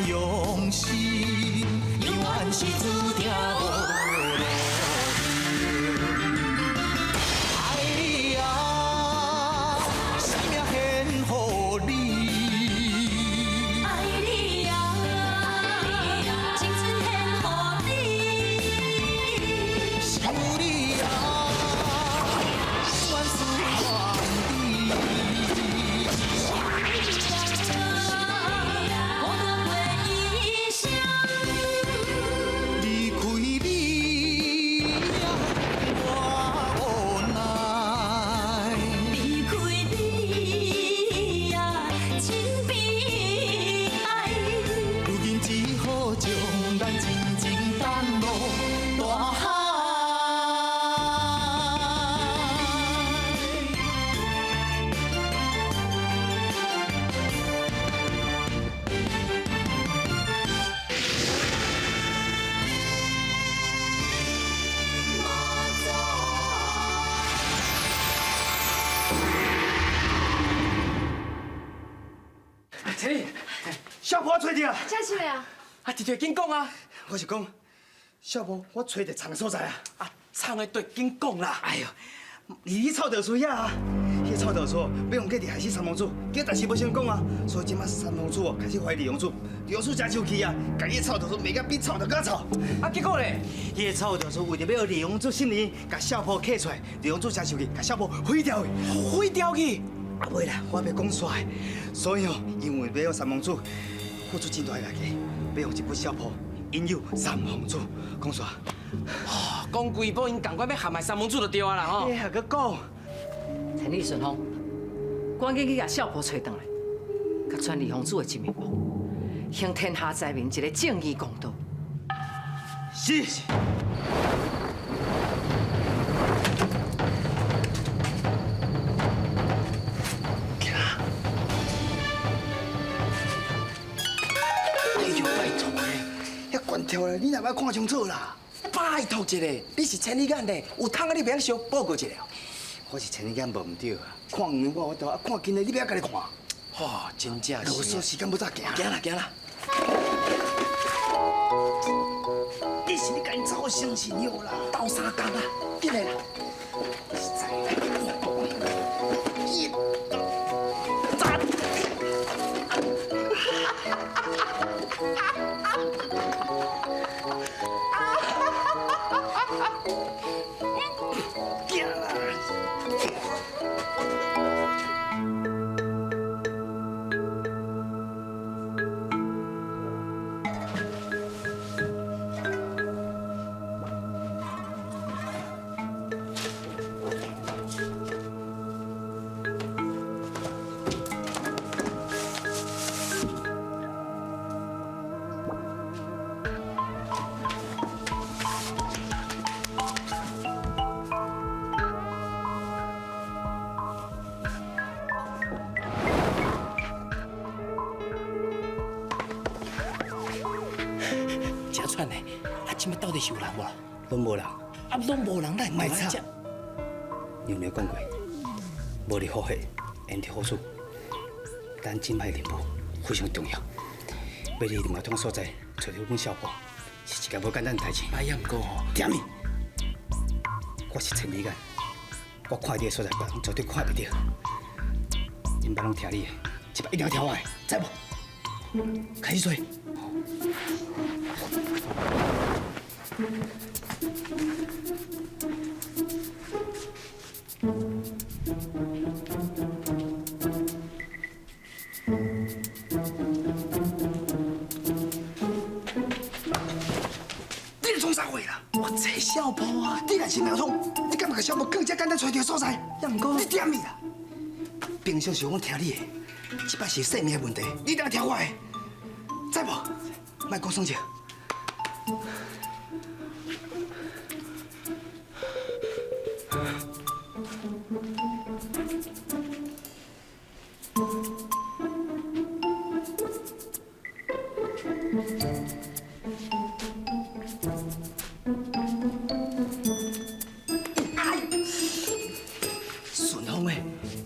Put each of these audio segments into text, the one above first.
用心，永远是注定無路用。愛你啊，生命獻予你。愛你啊，青春獻予你。想你啊，永遠思念你。孤單過異鄉。離開你啊，我無奈。離開你啊，真悲哀。如今只好將咱真情等落大海。千里，小婆我揣著啊！真是的啊！啊，直直緊講啊！我是講，小婆我揣著藏的所在啊！啊，藏的對，緊講啦！哎喲，佇咧臭豆厝遐啊，彼個臭豆厝欲予計佇害死三王子，結果但是無成功啊，所以這擺三王子哦開始懷疑李王子，李王子誠生氣啊，共彼個臭豆厝賣甲比臭豆閣臭。啊，結果咧，彼個臭豆厝為著欲予李王子信任，共小婆刻出來，李王子誠生氣，共小婆毀掉去。毀掉去。啊袂啦，我欲講煞，所以哦，因為欲予三王子付出真大的代價，欲用一本小婆引誘三王子，講煞。講規晡𪜶仝款欲陷害三王子就對啊啦吼。哎呀，閣講。千里順風，趕緊去共少婆揣轉來，共傳二皇子的真面目，還天下災民一个正義公道。是。哎呦，拜託咧，遐懸跳咧，你若欲看清楚啦。拜託一下，你是千里眼咧，有通啊你袂曉小報告一下哦。我是千里眼無毋對啊，看遠我有法度，啊看近的你欲家己看。吼，真正是。囉嗦時間欲早行。行啦行啦。你是咧共𪜶走相信藥啦，鬥相共啊，緊來啦。實在，一、三。行啦。真喘咧，啊，這擺到底是有人無？攏無人。啊，攏無人，咱莫吵。娘娘講過，無佇好血，緣佇好處。咱這擺任務非常重要，欲佇另外一種所在揣著彼本小簿，是一件無簡單的代誌。啊，也毋過吼，踮伊，我是千里眼，我看著的所在，別人絕對看袂著。𪜶捌攏聽你的，這擺一定要聽我的，知無？開始揣。你咧創啥貨啦？我揣小婆啊！你若是苗通，你敢會共小婆更加簡單揣著所在？也毋過你踮伊啦！平常時我聽你的，這擺是性命的問題，你一定要聽我的，知無？莫閣耍笑。順風的，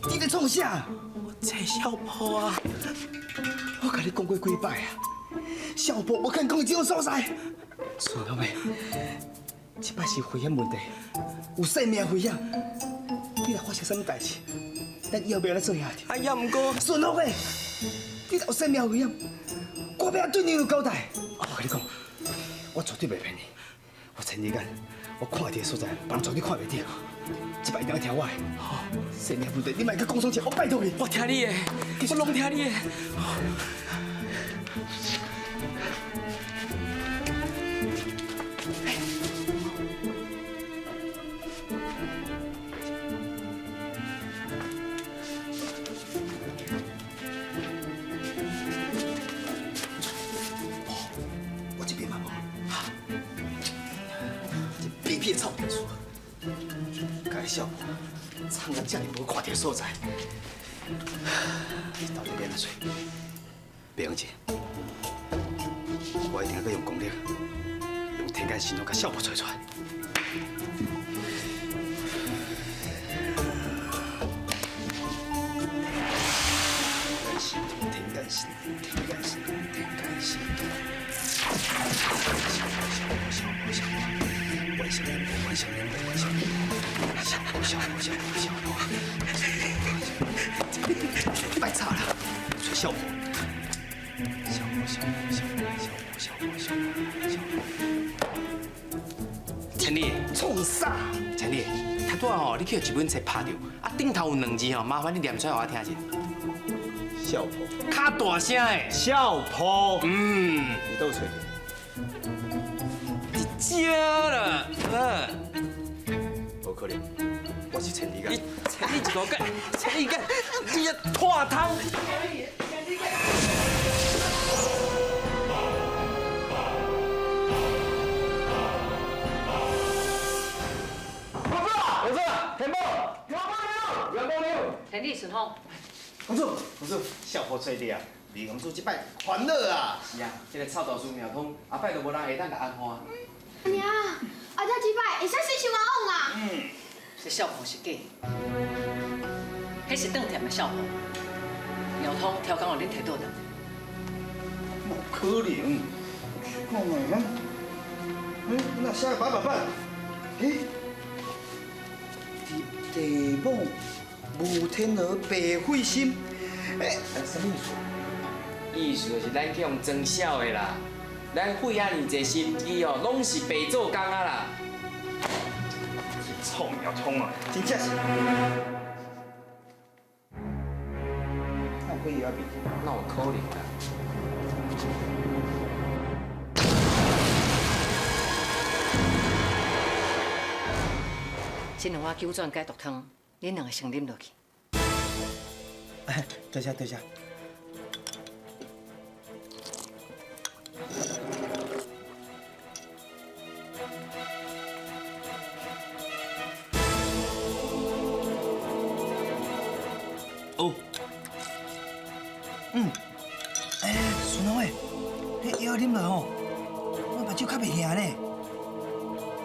你咧創啥？我這小婆啊！我共你講過幾擺啊？少婆无肯讲这种所在。孙老妹，这摆是危险问题，有生命危险。你若发生啥物代志，咱以后袂来做兄弟。哎呀，毋过孙老妹，你若有生命危险，我欲按对你有交代。我共你讲，我绝对袂骗你。我千里眼，我看著的所在，别人绝对看袂著。这摆一定要听我的。生命问题，你莫阁讲爽者，我拜托你。我听你的，我拢听你的。我这边嘛无，这卑鄙的臭电视，共少婆藏到遮尔无看著的所在，到底欲按怎做？袂用紧，我一定阁用功力，用天眼神通共少婆揣出来。天眼神通，天眼神通，天眼神通。小婆小婆，万象连波，万象连波，万象连波，小婆小婆小婆小婆，别吵啦，揣少婆，小婆小婆小婆小婆小婆小婆小婆，千里，创啥？千里，拄仔吼，你去予一本册拍著，啊顶头有两字吼，麻烦你念出来予我听一下。少婆，较大声的。少婆，你佗揣著？这啦，嗯，无可能，我是千里你眼。千里一个干，千里干，你个拖汤。天理顺风，公主，公主，少婆揣著啊！李公主这摆烦恼啊！是啊，这个臭豆腐苗通，后摆就无人会当共安看。娘，后头几摆会使水想往啦。这少婆是假的，彼是当店的少婆。苗通超工予恁提倒来。无可能，看觅咱，哎，那写白板板，哎，地母无天鹅白费心，哎，啥物意思？意思就是咱去予装痟的啦，咱费遐尔济心机哦，拢是白做工啊啦。这臭苗通啊，真正是。那有可以啊比？哪有可能啊？这两碗九转解毒汤，恁两个先啉落去。哎，多谢多谢。哦，哎，孙老妹，彼药啉落吼，我目睭较袂疼呢。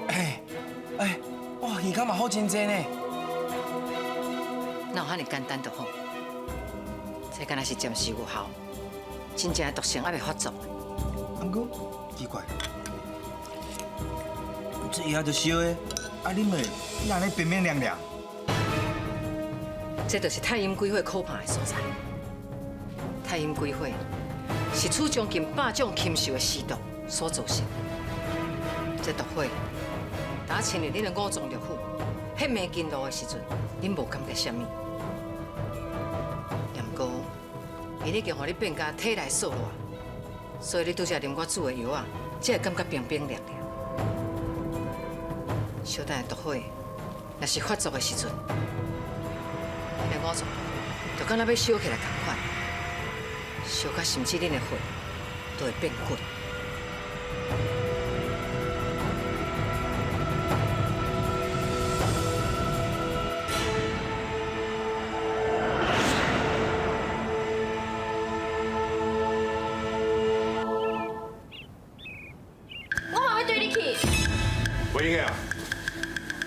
哎，哎，哇，耳孔嘛好真济呢。哪有遐尔简单就好？这敢若是暂时有效，真正的毒性犹未发作。毋过奇怪，这药就烧的，啊啉落，你按呢冰冰凉凉。这就是太阴鬼火可怕的所在。太阴鬼火是取将近百种禽兽的尸毒所造成。这毒火，当侵入恁的五脏六腑、血脉经络的时阵，恁无感觉啥物。也毋过，伊已经予你变甲体内燥热，所以你拄才啉我煮的药仔，才会感觉冰冰凉凉。小等下毒火若是发作的时阵，恁的五脏六腑就敢若欲烧起来仝款，烧甲甚至恁的血都会变滚。我嘛欲缀你去。袂用的啊！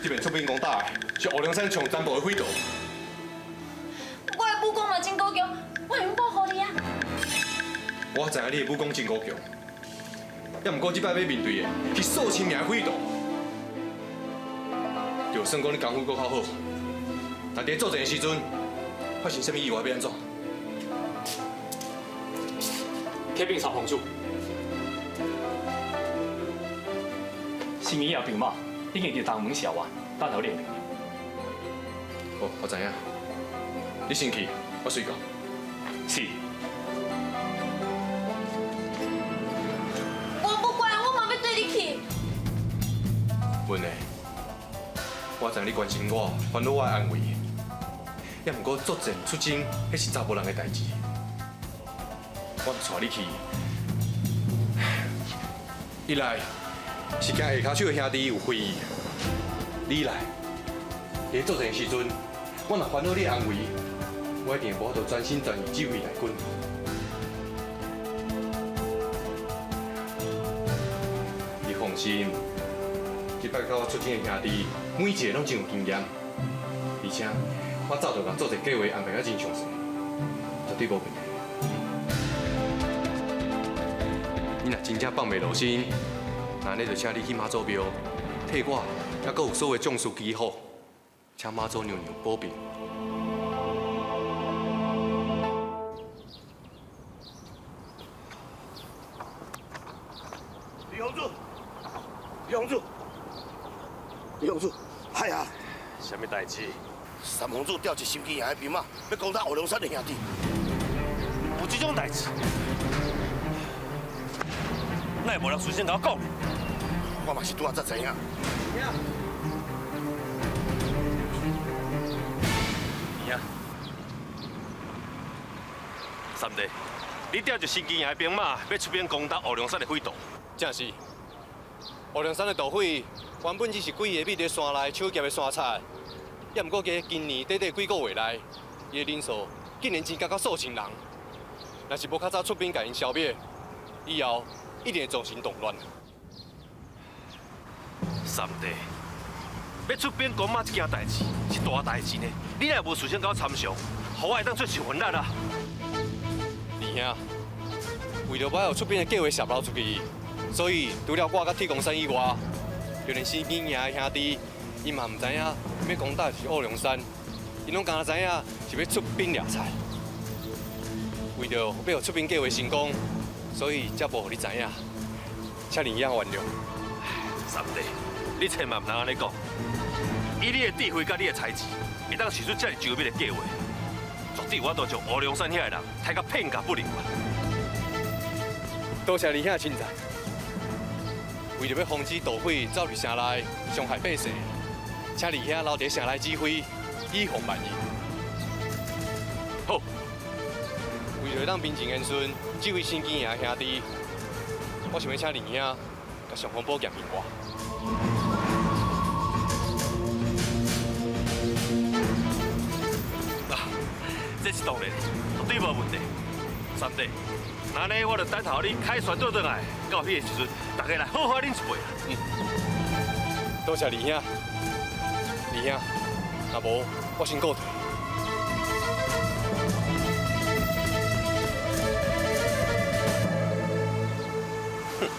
这边出兵攻打的是乌龙山上残暴的匪徒。我的武功嘛真高强，我会用保护你啊。我知影你的武功真高强，也毋过這擺欲面對的是數千名的匪徒。就算講你功夫閣較好，但佇作戰的時陣，發生啥物意外欲按怎？啟稟三皇子，新年營兵馬已經佇東門城外等候你的命令。好，我知影。你先去，我隨到。是。我不管，我嘛欲綴你去。文的，我知你關心我，煩惱我的安危。也毋過作戰出征，彼是查埔人的代誌。我帶你去，一來是驚下跤手的兄弟有非議，二來佇作戰的時陣，我若煩惱你的安危，我一定無法度全心全意指揮大軍。你放心，這擺佮我出征的兄弟，每一个攏真有經驗，而且我早就共作戰計劃安排甲真詳細，絕對無問題。你若真正放袂落心，那呢就請你去媽祖廟，替我，猶閣有所有將士祈福，請媽祖娘娘保庇。李洪柱，李洪柱，李洪柱，哎呀，啥物代誌？三皇子調一新機營的兵馬，欲攻打烏龍山的兄弟。有這種代誌？哪會無人事先共我講？我嘛是拄仔才知影。兄，三弟，你調一新機營的兵馬，欲出兵攻打烏龍山的匪徒？正是。烏龍山的盜匪原本只是幾个秘佇山內搶劫的山賊，也毋過經今年短短幾个月內，伊的人數竟然增加到數千人。若是無較早出兵共𪜶消滅，以後一定會造成動亂。三弟，欲出兵攻馬這件代誌是大代誌呢，你若無事先共我參詳，予我會當出一份力啊！二兄，為著欲予出兵的計劃洩露出去，所以除了我佮鐵公山以外，就連新興營的兄弟，𪜶嘛毋知影欲攻打的是烏龍山，𪜶攏敢若知影是欲出兵掠賊。為著欲予出兵計劃成功，所以才無予你知影，請二兄原諒。三弟，你千萬毋通按呢講。以你的智慧佮你的才智，會當想出遮爾周密的計劃，絕對有法度將烏龍山遐的人刣甲片甲不留啊！多謝二兄稱讚。為著欲防止盜匪走入城內傷害百姓，請二兄留佇城內指揮，以防萬一。好，為著會當名正言順指揮新興營的兄弟，我想欲請二兄共尚方寶劍還我。啊，這是當然的，絕對無問題。三弟，那呢，我就等候你凱旋倒轉來，到彼个時陣，大家來好好啉一杯啦。嗯，多謝二兄，二兄，若無我先告退。哼，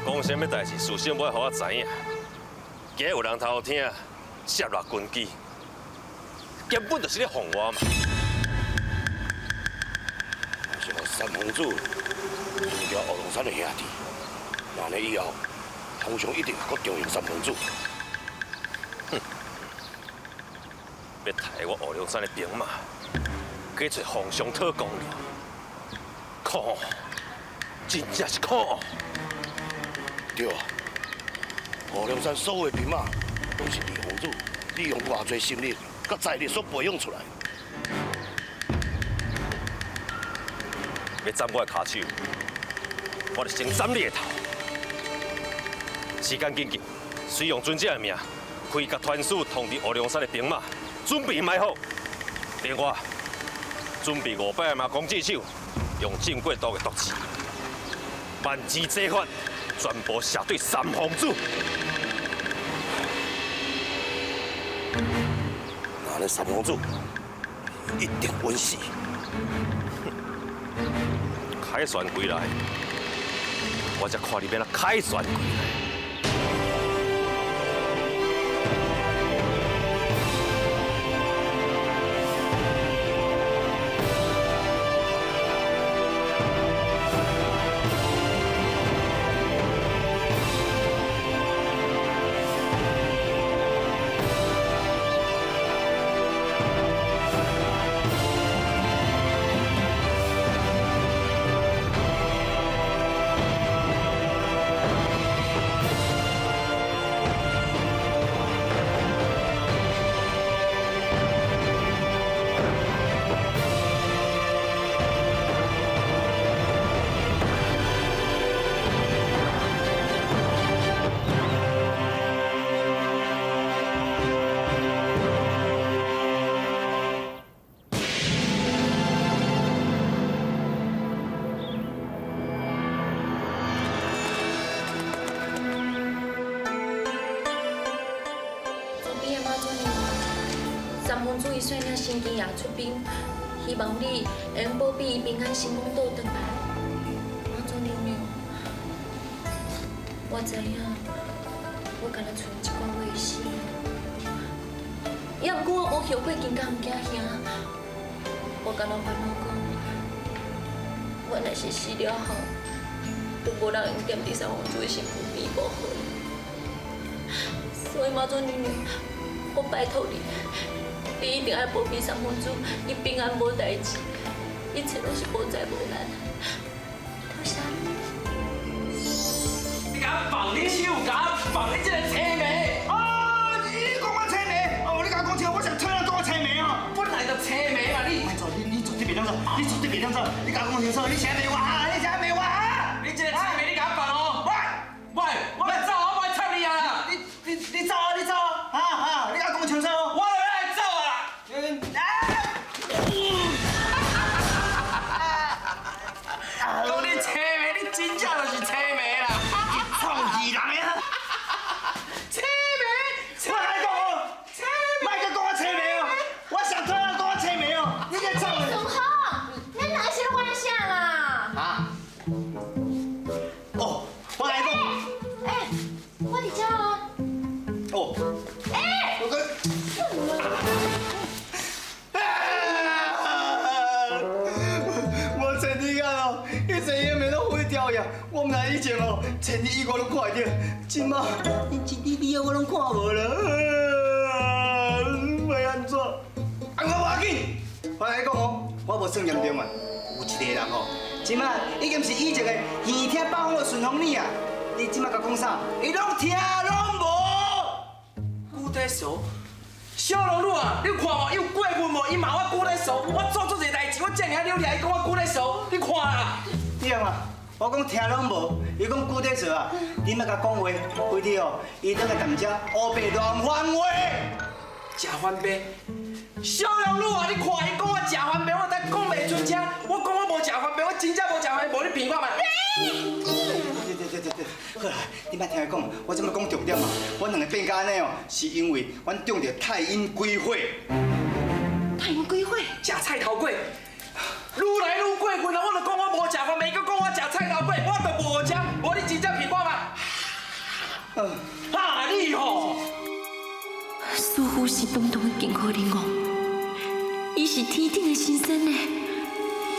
講啥物代誌，事先無愛予我知影，驚有人偷聽，泄露軍機，根本就是咧放我嘛。是予三皇子除掉烏龍山的兄弟，那呢以後，皇上一定閣重用三皇子。哼，欲刣我烏龍山的兵馬，去揣皇上討公理，可惡，真正是可惡。對啊，烏龍山所有的兵馬，攏是李皇子利用偌濟心力、佮財力所培養出來。欲斬我的跤手，我就先斬你的頭。時間緊急，隨用尊者的命，開甲團師通知烏龍山的兵馬，準備埋伏。另外，準備500碼弓箭手，用正過毒的毒刺，萬箭齊發，全部射對三皇子。那咧三皇子一定穩死。凱旋歸來，我才看你欲按怎凯旋归来。率领新京爷出兵，希望你会用保庇伊平安成功倒转来。妈祖娘娘，我知影，我敢若賰这寡话死，也毋过我无后悔金甲毋惊兄，我敢若烦恼讲，我若是死了后，都无人会踮伫三皇子的身躯边保护伊。所以妈祖娘娘，我拜托你。你一定爱保庇三皇子，伊平安无代志，一切拢是无灾无难。多谢你。你共我放你手，共我放你这个青梅。啊！你讲我青梅？哦，你共我讲清，我上讨厌讲我青梅哦。本来就青梅嘛，你。你绝对袂当走，你绝对袂当走，你共我讲清楚，你啥骂我啊？你啥骂我啊？你这个青梅，你共我放哦。喂，我来走，我袂插你啊！你走啊！你走啊！啊啊！你共我讲清楚。我来走啊！讲你青梅，你真正就是青梅啦！臭气人的！青梅，我共你讲哦，莫阁讲我青梅哦，我上讨厌讲我青梅哦，你这臭！孙悟空，咱两个是咧玩啥啦？啊？哦，我来讲。哎，我伫遮哦。哦。哎。我讲。我千里眼哦，彼个影面拢毁掉呀！我毋知以前哦，千里以外拢看会著，这马连一厘米我拢看无啦，欲按怎？啊，我无要紧，我来讲哦，我无算严重啊，有一个人哦，这马已经是以前的耳听八方的顺风耳啊！你这马共讲啥？伊拢听拢无。具体说。小龙女啊，你有看无？伊有过分无？伊骂我久咧傻，我做足济代志，我遮尔啊努力，伊讲我久咧傻，你看啦。对啊，我讲听拢无，伊讲久咧傻啊，你莫共讲话，回去哦，伊倒来踮遮乌白乱翻话。食番白，小龙女啊，你看伊讲我食番白，我才讲袂出声。我讲我无食番白，我真正无食番白，无你骗我嘛？对对对对对，好啦，你莫听伊讲，我这摆讲重点啊。阮两个变甲按呢哦，是因为阮中著太阴鬼火。太阴鬼火？食菜头粿，愈来愈过分啊！我就讲我无食番麦，阁讲我食菜头粿，我就无食，无你真正骗我嘛？啊你吼！师父是堂堂的金科灵王，伊是天顶的神仙呢，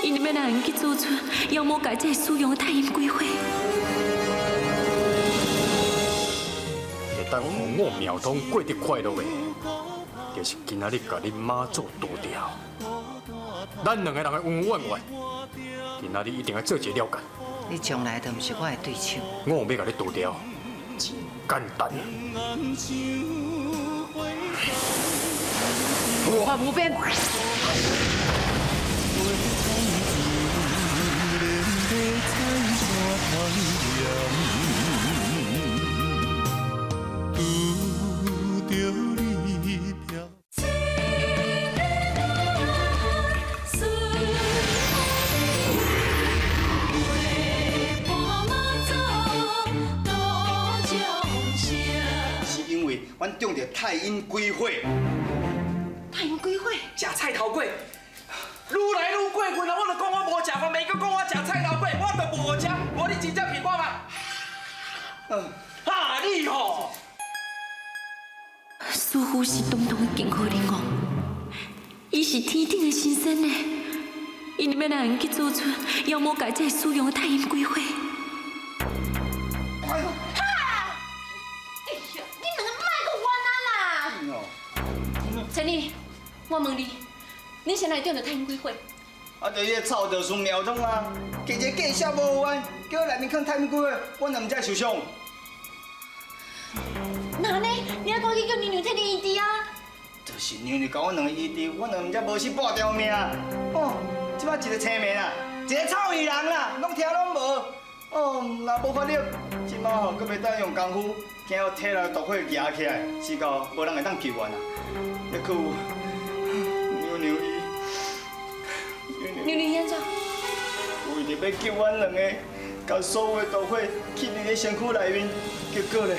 伊欲哪能去做出妖魔界这使用的太阴鬼火？会当予我苗通过得快乐的，就是今仔日共恁妈祖除掉。咱两个人的恩恩怨怨，今仔日一定爱做一个了解。你从来都毋是我的对手。我欲共你除掉，真简单。无法无边。是因为阮中著太阴鬼火。太阴鬼火？食菜头粿，愈来愈过分啊！我就讲我无食番麦，阁讲我食菜头粿，我就无食，无你真正骗我嘛？哈你吼！师父是堂堂的泾河灵王，伊是天顶的神仙呢，伊欲来用去做出妖魔界才会使用的太阴鬼火。哈！哎呀，你两个莫阁冤啊啦！陈丽，我问你，你是哪会中著太阴鬼火？啊，就彼个臭道士苗通啊，加一个假笑无冤，叫我内面囥太阴鬼火，我若毋知受伤。那按呢，你爱赶紧叫娘娘替你医治啊！就是娘娘共阮两个医治，阮两个毋才无死半条命。哦，这摆一个青梅啦，一个臭鱼人啦，拢听拢无。哦，若无法力，这摆吼阁袂当用功夫，惊我体内毒火压起来，死到无人会当救援啊！抑阁有娘娘伊，娘娘按怎？为著欲救阮两个，共所有的毒火吸入咧身躯内面，结果咧，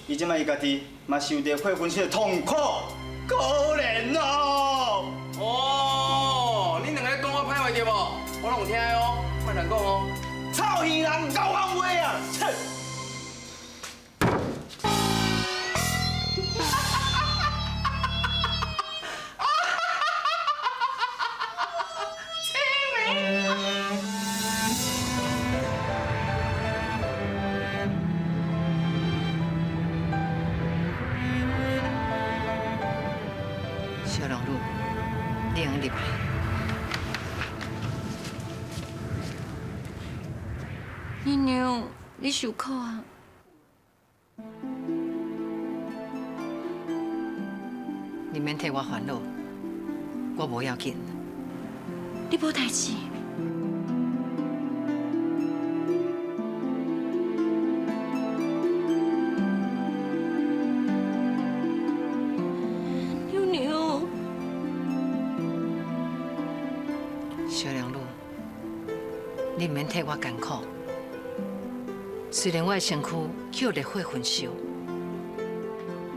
伊这摆伊家己嘛受著火焚身的痛苦，可怜哦！哦，恁两个咧讲我歹话对无？我拢有听的哦，莫乱讲哦。臭耳人狗讲话啊！切！小龙女，你用入来。娘娘，你受苦啊！你免替我烦恼，我无要紧。你无代志。娘娘，小龙女，你毋免替我艰苦。虽然我的身躯去予烈火焚烧，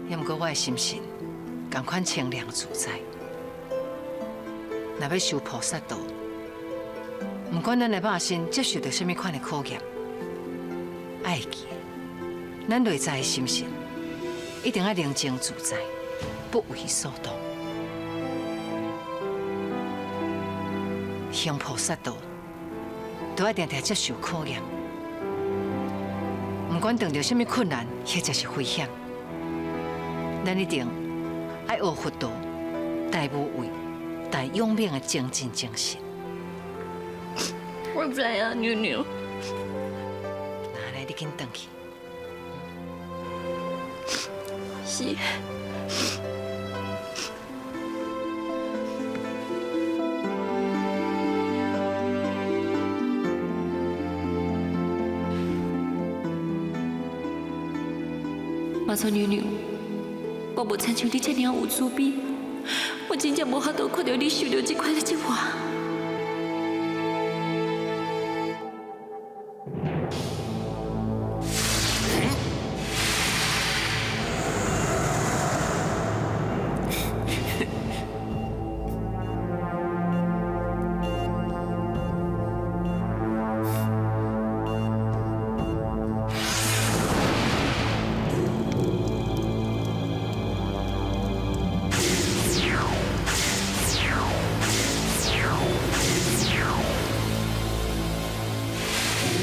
也毋过我的心神仝款清凉自在。若欲修菩萨道，毋管咱的肉身接受著啥物款的考验，爱会记，咱内在的心神一定爱宁静自在，不为所动。行菩萨道，都爱定定接受考验。毋管碰著啥物困难或者是危险，咱一定爱学佛道大无畏、大勇猛的精进精神。我知影，娘娘。那按呢，你紧转去。是。妈祖娘娘，我无亲像你这尔有慈悲，我真正无法度看著你受著这款的折磨。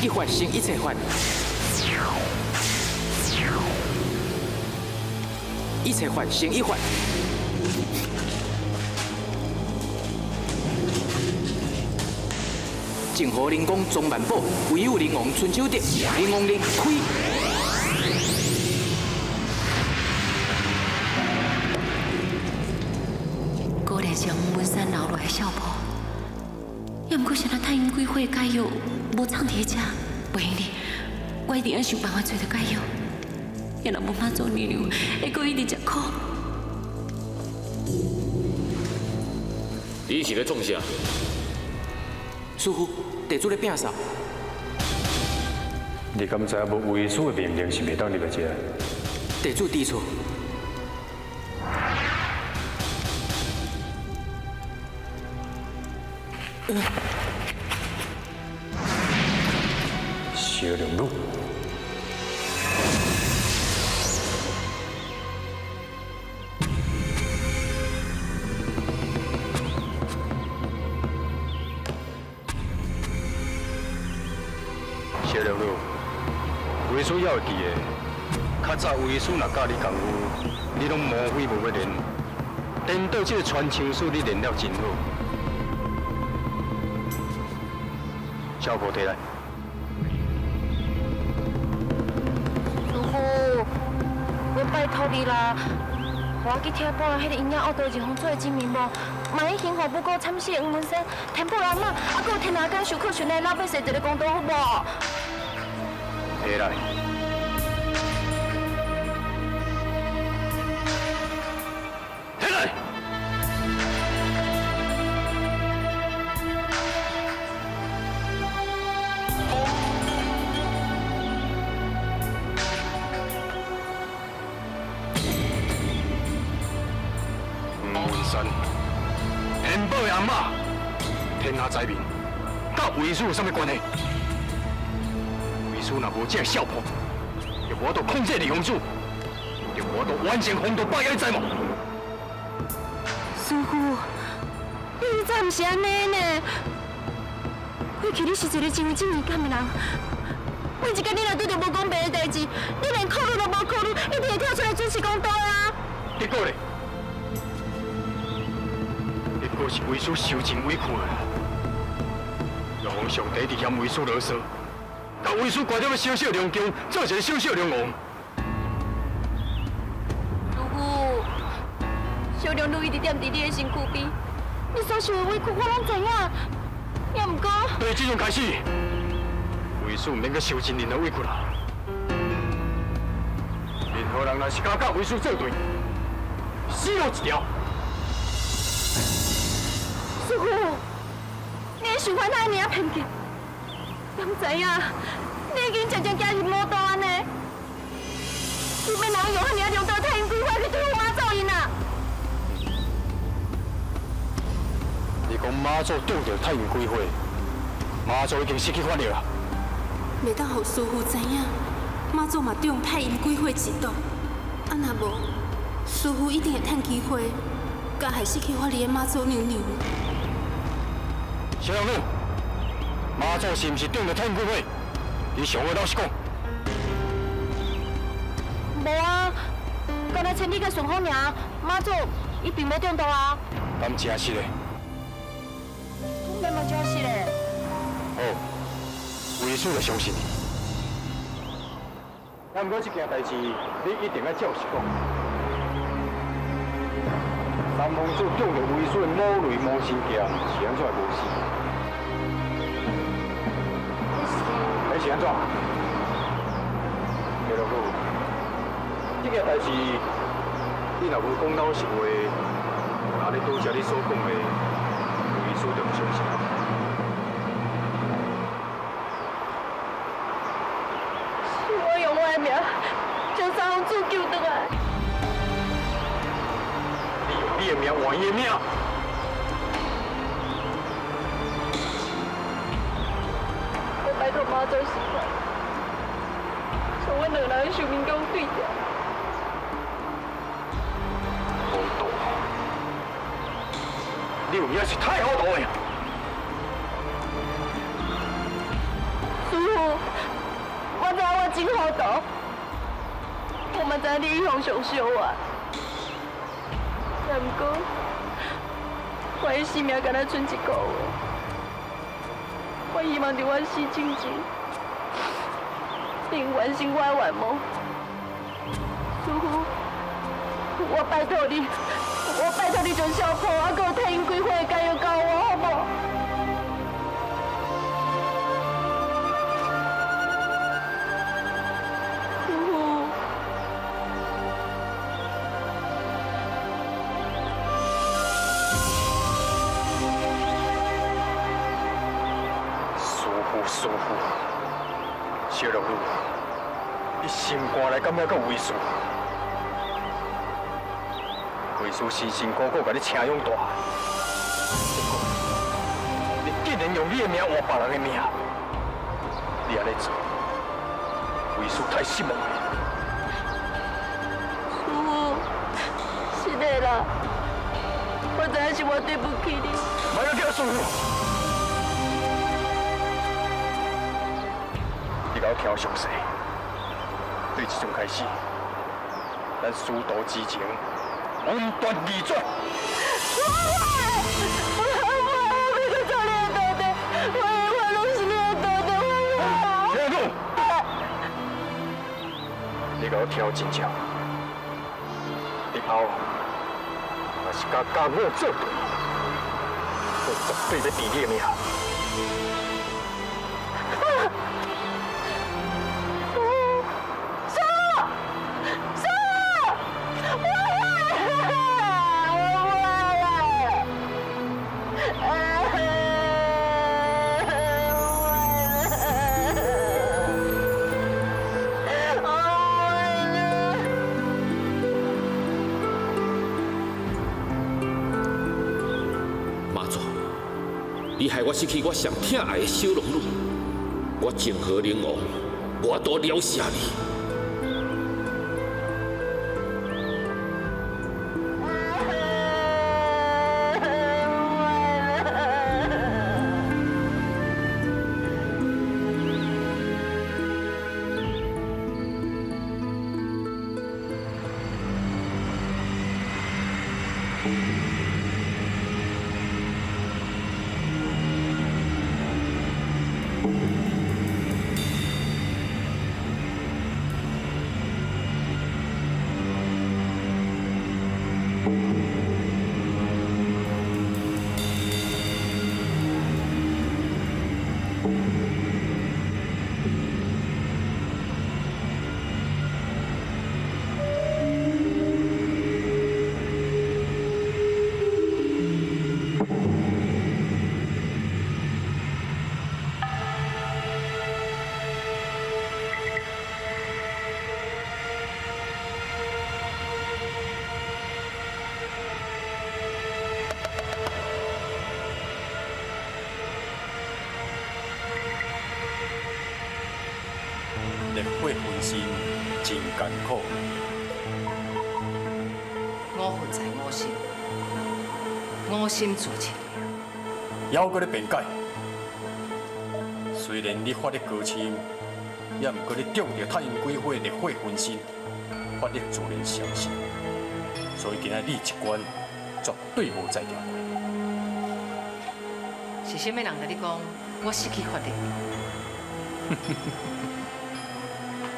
一法生一切法，一切法生一法。泾河灵宫钟万宝，唯有灵王春秋德，灵王令开。果然是黄文山留落来的笑婆，也毋过是那太阴鬼火的解药无藏伫遮，袂用得，我一定爱想办法揣著解药。也若无妈祖娘娘会阁一直食苦。你是咧创啥？师父，地主咧摒扫。你敢知影无为师的命令是袂当入来遮？地主知错。小龙女。小龙女，为师犹会记得，较早为师若教你功夫，你拢无非无欲练，颠倒这个传枪术你练了真好。小婆提来。师傅，我拜托你啦，予我去听报彼个阴影恶道二皇子的真面目，万一幸福不过惨死的黄文山、天宝阿妈，啊，阁有天下间受苦受难的老百姓一个公道，好无？提来。提来。黄文山，天宝的阿妈，天下灾民，佮为师有啥物关系？为师若无这个孝婆，就无法度控制二皇子，就无法度完成红毒百业，你知无？师父，你以前毋是按呢呢？过去你是一个真有正义感的人，每一工你若拄著无公平的代志，你连考虑都无考虑，一定会跳出来主持公道啊！结果咧？结果是为师受尽委屈啦，又予上帝伫嫌为师啰嗦，共为师关在小小龙宫，做一个小小龙王。师父，小龙女一直踮伫你的身躯边，你所受的委屈我拢知影。也毋过，对这阵开始，为师毋免阁受尽任何委屈啦。任何人若是敢佮为师作对，死路一条。师父，你会受烦遐尔仔偏见？敢知影？你已经渐渐走入魔道按呢？你欲哪用遐尔强大太阴鬼火去对付妈祖𪜶啊？你讲妈祖中著太阴鬼火，妈祖已经失去法力啦。袂当予师父知影，妈祖嘛中太阴鬼火之毒。啊，若无，师父一定会趁机会，共害失去法力的妈祖娘娘。小龙女，妈祖是毋是中著太阴鬼火？你上好老实讲。无啊，敢若千里共顺风尔，妈祖伊并无中毒啊。敢真实的？当然嘛真实的。好，为师就相信你。啊，毋过这件代志，你一定爱照实讲。三皇子中著为师的五雷魔神剑，是按怎会无死？彼是按怎？小龙女，这件代志，你若无讲老实话，那你拄才你所讲的，为师就毋相信。是我用我的命将三皇子救转来。你用你的命换伊的命。我拜托妈祖释放，将阮两个人的寿命给我对掉。糊涂，你有影是太糊涂的。师父，我知影我真糊涂，我嘛知影你一向相惜我，但毋过我的性命敢若賰一个月。我希望伫我死之前，能完成我的愿望。师父，我拜托你，我拜托你将小婆啊，阁有太阴鬼火的解药交我，好无？师父。师父，师父，小龙女，你心肝内敢犹阁有为师？为师辛辛苦苦共你请养大，结果你竟然用你的命换别人的命，你按呢做，为师太失望了。师父，是的啦，我知影是我对不起你。莫阁叫师父。共我聽詳細。對這陣開始，咱師徒之情恩斷義絕。我欲做你的徒弟，我永遠攏是你的徒弟，我聽講，你共我聽真正，日後若是敢佮我做對，我絕對欲治你的命。媽祖，你害我失去我上疼愛的小龍女，我涠河靈王，無法度了謝你。烈火焚身真艱苦。五分在五心，五心自清。猶閣咧辯解，雖然你法力高深，也毋過你中著太陰鬼火烈火焚身，法力自然消失。所以今仔你這關絕對無才調過。是啥物人共你講我失去法力？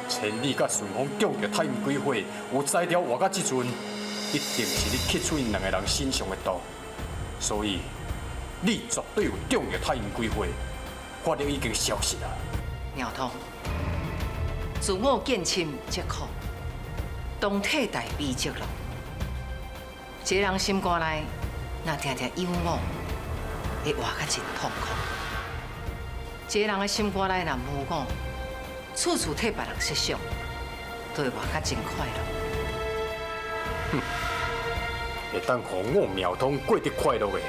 千里佮順風中著太陰鬼火，有才調活到這陣，一定是你吸出𪜶兩个人身上的毒，所以你絕對有中著太陰鬼火，法力已經消失啦。鳥通，自我見深則苦，當替代悲則樂。一个人心肝內若定定有我，會活甲真痛苦；一个人的心肝內若無我，處處替別人設想，就會活甲真快樂。哼，會當予我苗通過得快樂的，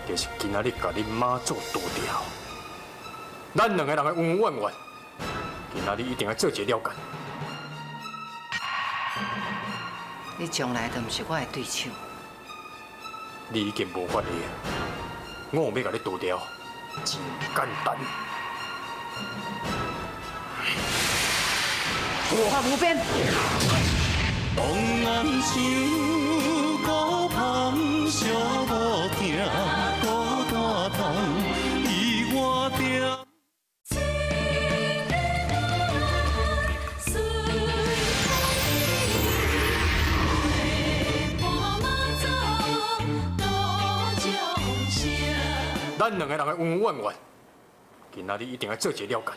就是今仔日共恁媽祖除掉。咱兩个人的恩恩怨怨，今仔日一定愛做一個了解。你將來都毋是我的對手。你已經無法力，我欲共你除掉，真簡單。法無邊。當暗想孤芳寂无疼，孤單痛，伊我定。咱兩個人的恩恩怨怨，今仔日一定愛做一個了解。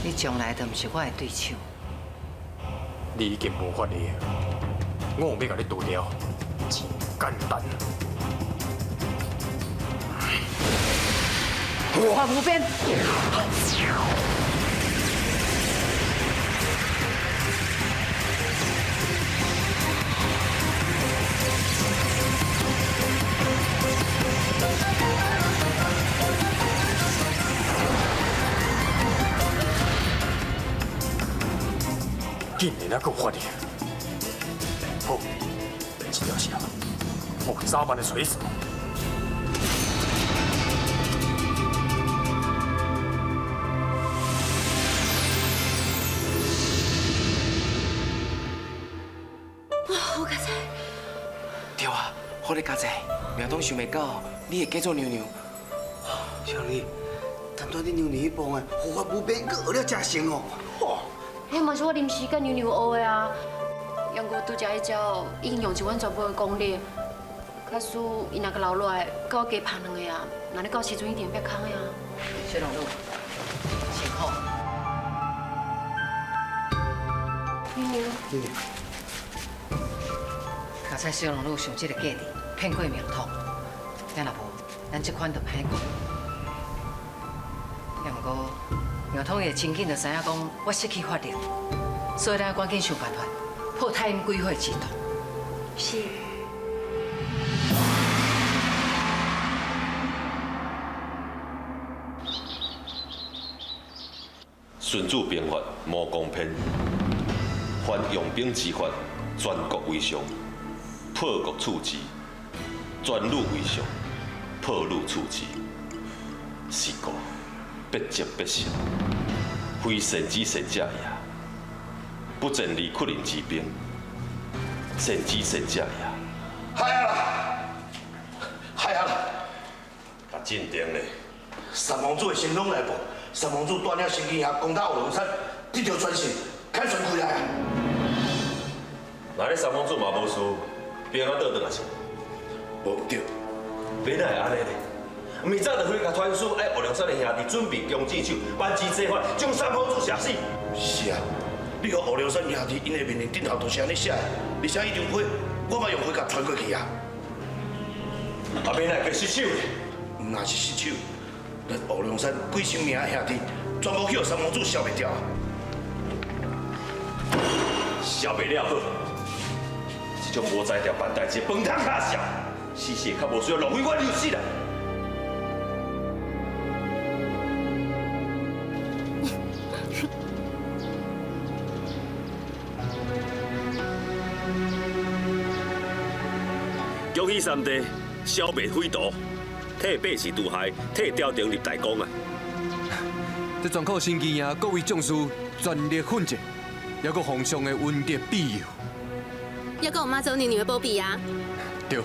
你將來都毋是我的對手。你已經無法力，我欲共你除掉，真簡單。法無邊。竟然還閣發力！好，這條線，我早晚會揣死。好咧，家姐，苗东想袂到你会嫁做娘娘。小丽，单拄恁娘娘彼步啊，护法无边，阁学了真成哦。彼嘛是我临时佮娘娘学的啊。毋过拄才彼招已经用尽阮全部的功力，假使伊若阁留落来，佮我加拍两下啊，那你到时阵一定变空的啊。小龙女，辛苦。娘娘。刚才小龙女想这个计策，骗过明通，也若无，咱这款就歹过。也毋过，苗通会真紧就知影讲我失去法力，所以咱赶紧想办法破太阴鬼火之毒。是。孙子兵法魔公篇，凡用兵之法，全国为上；破国处之，全鲁为上；破鲁处之，是故必战必胜，非善之善者也。不战而屈人之兵，善之善者也。害啊啦！害啊啦！较镇定咧。三王子的行踪来报，三王子带领神机兄攻打乌龙山，得到全胜，凯旋归来啊！那你三王子嘛无事，平安倒转来是？无对，欲哪会按呢咧？毋是早就飞甲传书，爱乌龙山的兄弟准备弓箭手，万箭齐发，将三王子射死。是啊，你予乌龙山兄弟𪜶的命令顶头就是按呢写的，而且彼张批我嘛用火共传过去啊。啊，欲哪会失手咧？毋若是失手，咱乌龙山几千名的兄弟全部去予三王子消灭掉啊！消灭了好，这种无才调办代志，饭汤卡笑，死死较无需要浪费我流血啦。恭喜三弟消灭匪徒，替百姓除害，替朝廷立大功啊！这全靠神机营各位将士全力奋战，犹阁皇上的恩德庇佑。犹阁有妈祖娘娘的保庇啊！对。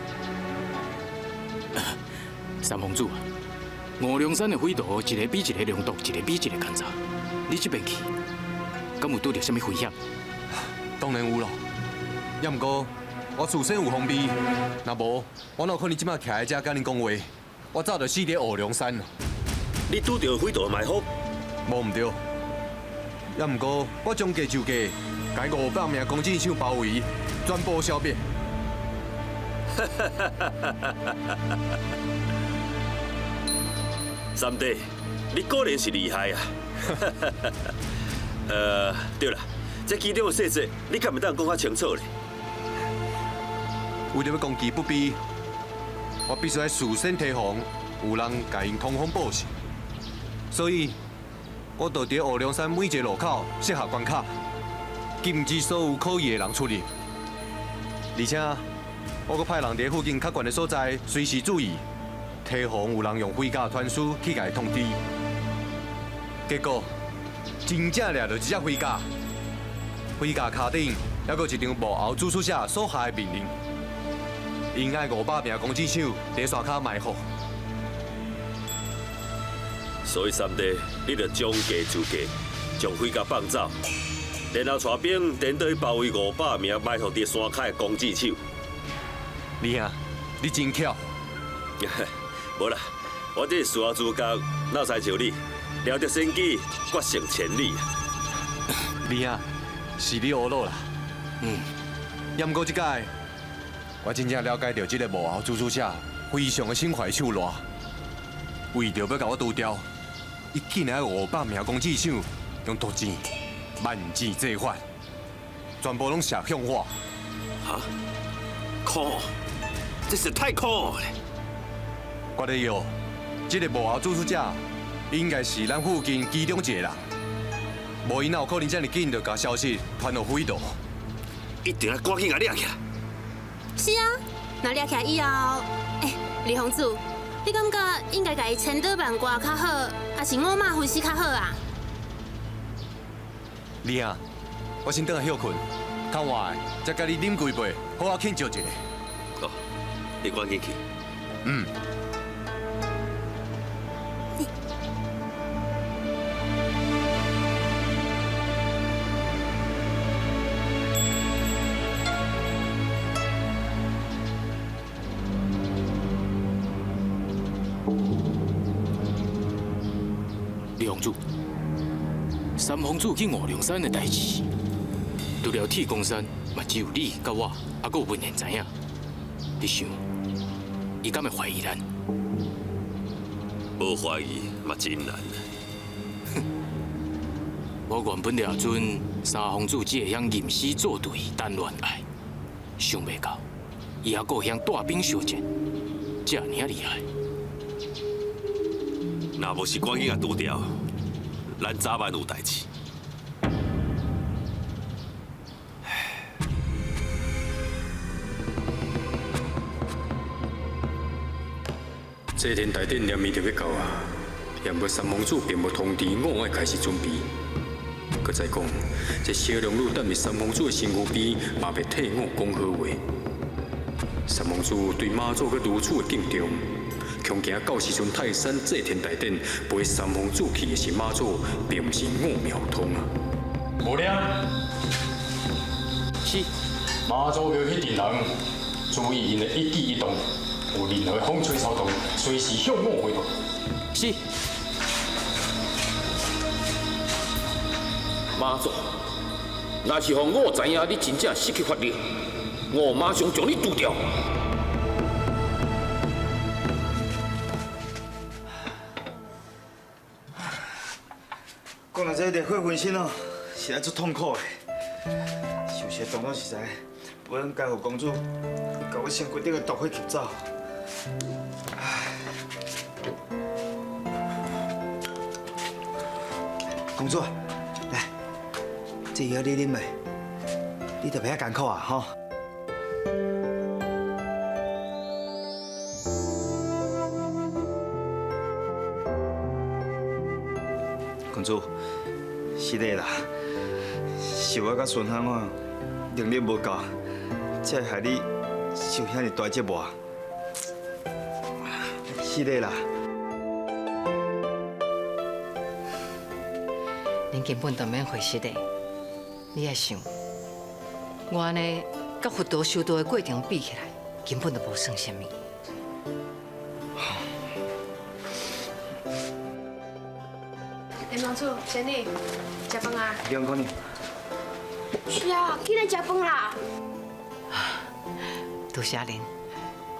三公主啊，五龙山的匪徒一个比一个良毒，一个比一个奸诈。你这边去，敢有拄著啥物危险？当然有咯，也毋过我事先有防备，若无我哪有可能这摆徛伫遮佮恁讲话？我早就死伫乌龙山了。你拄著匪徒埋伏？无毋对，也毋过我将计就计，共500名弓箭手包围，全部消灭。三弟，你果然是厉害啊！对了，这其中的细节，你敢会当讲较清楚咧？为著欲攻其不备，我必须爱事先提防有人共𪜶通风报信，所以我就伫乌龙山每一个路口设下关卡，禁止所有可疑的人出入。而且，我阁派人伫附近较悬的所在随时注意，提防有人用飞鸽传书去共伊通知。结果，真正掠著一只飞鸽，飞鸽跤顶犹阁有一张幕后主使者所下的命令，𪜶爱500名弓箭手伫山跤埋伏。所以三弟，你著将计就计，将飞鸽放走，然后带兵颠倒去包围500名埋伏伫山跤的弓箭手。你啊，你真巧。无啦，我这是事后诸葛，哪使像你，料得先机，决胜千里。你啊，是你乌鲁啦。也毋过这摆，我真正了解著这个幕后主使者非常的心怀手辣，为著欲共我除掉，伊竟然爱500名弓箭手用毒箭、万箭齐发，全部拢射向我。哈？可，这实太可恶了。我咧药，这个幕后主使者应该是咱附近其中一个人，无伊哪有可能这么紧就共消息传予匪徒？一定要赶紧共掠起来。是啊，若掠起来以后，欸，李公子，你感觉应该共伊千刀万剮较好，还是五马分尸较好啊？你啊，我先转来歇睏，较晚的再佮你饮几杯，好好庆祝一下。哦，你趕緊去。嗯。李王子，三皇子去五龙山的代志，除了铁公山，嘛只有你佮我，犹阁有文贤知影。你想，伊敢会怀疑咱？无怀疑嘛真难。哼，我原本掠准三皇子只会晓吟诗作对、谈恋爱，想袂到伊犹阁会晓带兵相战，遮尔仔厉害。若无是赶紧共除掉，咱早晚有代志。祭天大典连绵就欲到啊，也毋过三皇子并无通知我爱开始准备。阁再讲，这小龙女踮伫三皇子的身躯边，嘛袂替我讲好话。三皇子对妈祖阁如此的敬重，恐惊到时阵泰山祭天大典陪三皇子去的是妈祖，并毋是五庙通啊。无了，是妈祖庙彼阵人，注意𪜶的一举一动，有任何风吹草动，随时向我汇报。是。妈祖，若是予我知影你真正失去法力，我马上将你除掉。讲到这烈火焚身哦，实在足痛苦的。想是当初实在不应该予公主共我身躯顶的毒火吸走。公主，来，这药你啉的，你就袂遐艰苦啊，吼。公主，是的啦，是我佮孙汉我能力无够，才会害你受遐尔大折磨。是的啦。恁根本就免回失的，你爱想，我按呢佮佛陀修道的过程比起来，根本就无算啥物。林公主，仙女，食饭啊？两姑娘。是啊，起来食饭啦。多谢恁，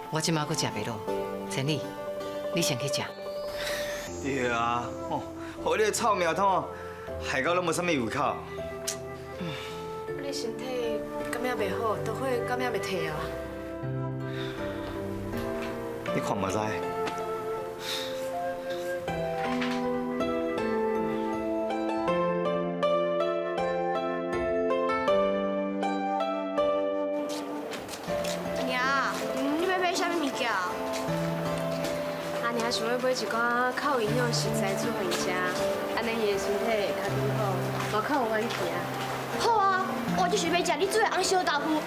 我这马阁食袂落，仙女，你先去食。对啊，哦，予你个臭苗头害到拢无啥物胃口。你身体敢也袂好，毒火敢也袂退啊？你看嘛知。阿娘，你欲买啥物物件？阿娘想欲买一寡较有营养的食材煮予伊食，按呢伊的身体会较健康，嘛较有元气啊。好啊，我就是欲食你煮的红烧豆腐。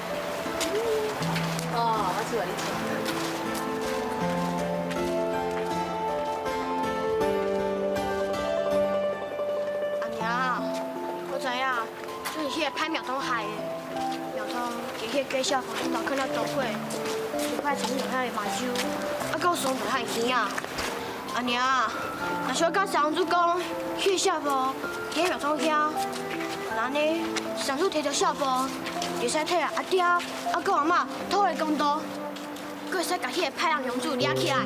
哦，我煮予你食。阿娘，我知影，这是彼个歹苗通害的。苗通伫彼个假小婆身头囥了毒火，就派陈小汉的目睭，啊，阁有伤着他的耳仔。阿娘，若是我佮三公主讲，彼个小婆伫苗通遐，那按呢，三叔提著小婆，会使替阿爹、啊阁阿嬷讨回公道，阁会使共彼个歹人娘子掠起来。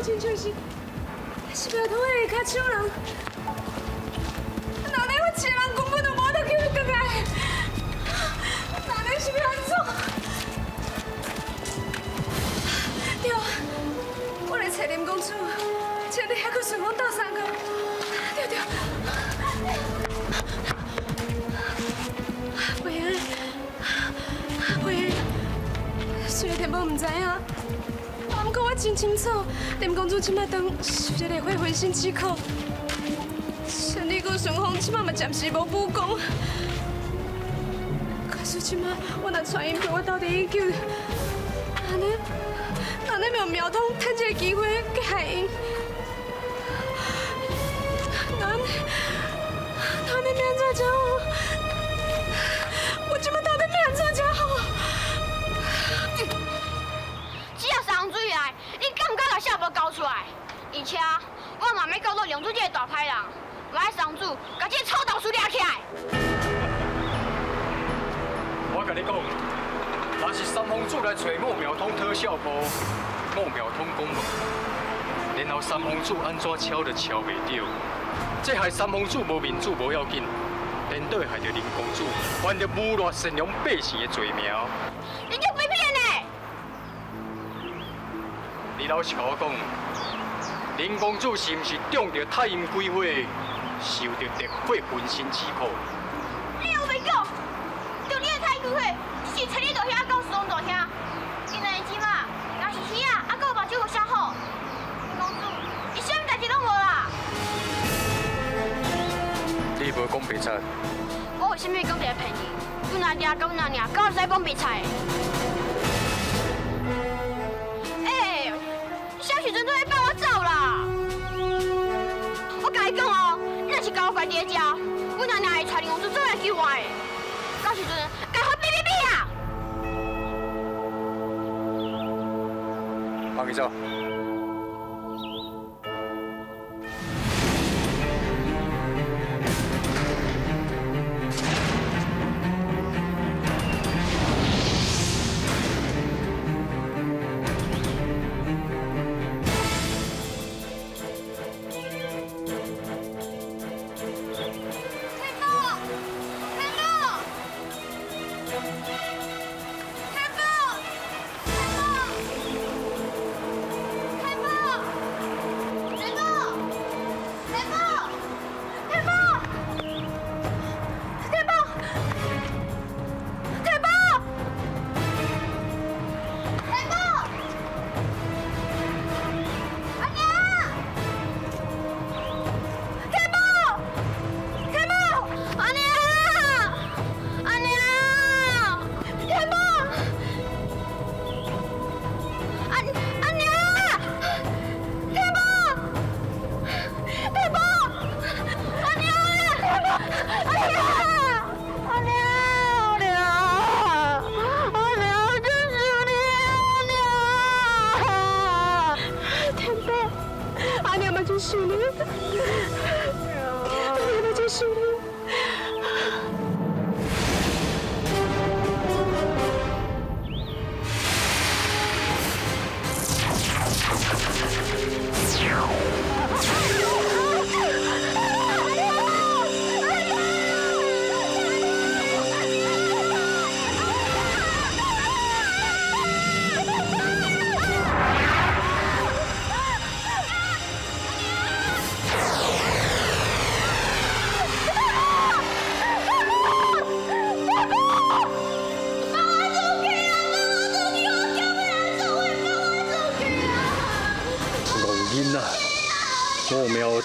親像是是庙通的跤手人。哪呢？我一个人根本就无得叫伊转来。哪呢是欲按怎？对，我来找林公子，请你遐去顺风斗相共。对对。袂用，袂用，虽然天宝毋知影，不过我真清楚，林公子这摆当受这个火焚身之苦。千里阁顺风这摆嘛暂时无武功。可是这摆我若带𪜶陪我斗阵去救，按呢，按呢咪苗通趁这个机会去害𪜶。那按呢，那按呢欲按怎才好？我这摆到底欲按怎才好？只要三水来，你敢毋敢共少婆交出来？而且我嘛欲告诉梁主这个大歹人，我爱三主共这个臭豆腐掠起来。我共你讲，若是三皇子来揣五苗通讨少婆，五苗通讲无，然后三皇子按怎敲都敲袂著，这害三皇子无面子无要紧，颠倒会害著林公子犯著侮辱善良百姓的罪名。你就被骗的！你老实共我讲，林公子是毋是中著太阴鬼火，受著烈火焚身之苦？你有白讲，中你的太阴鬼火，只是找你大兄佮顺风大兄。因两个这马，若是耳仔，犹阁有目睭有啥好？林公子，伊啥物代志拢无啦。你无讲白贼。我为啥物讲一个骗人？阮阿爹佮阮阿娘，敢会使讲白菜？欸，啥时阵都会放我走啦？我共你讲哦，你若是共我关伫遮，阮阿娘会带林公子做来救我的。到时阵，共我比比比啊！放伊走。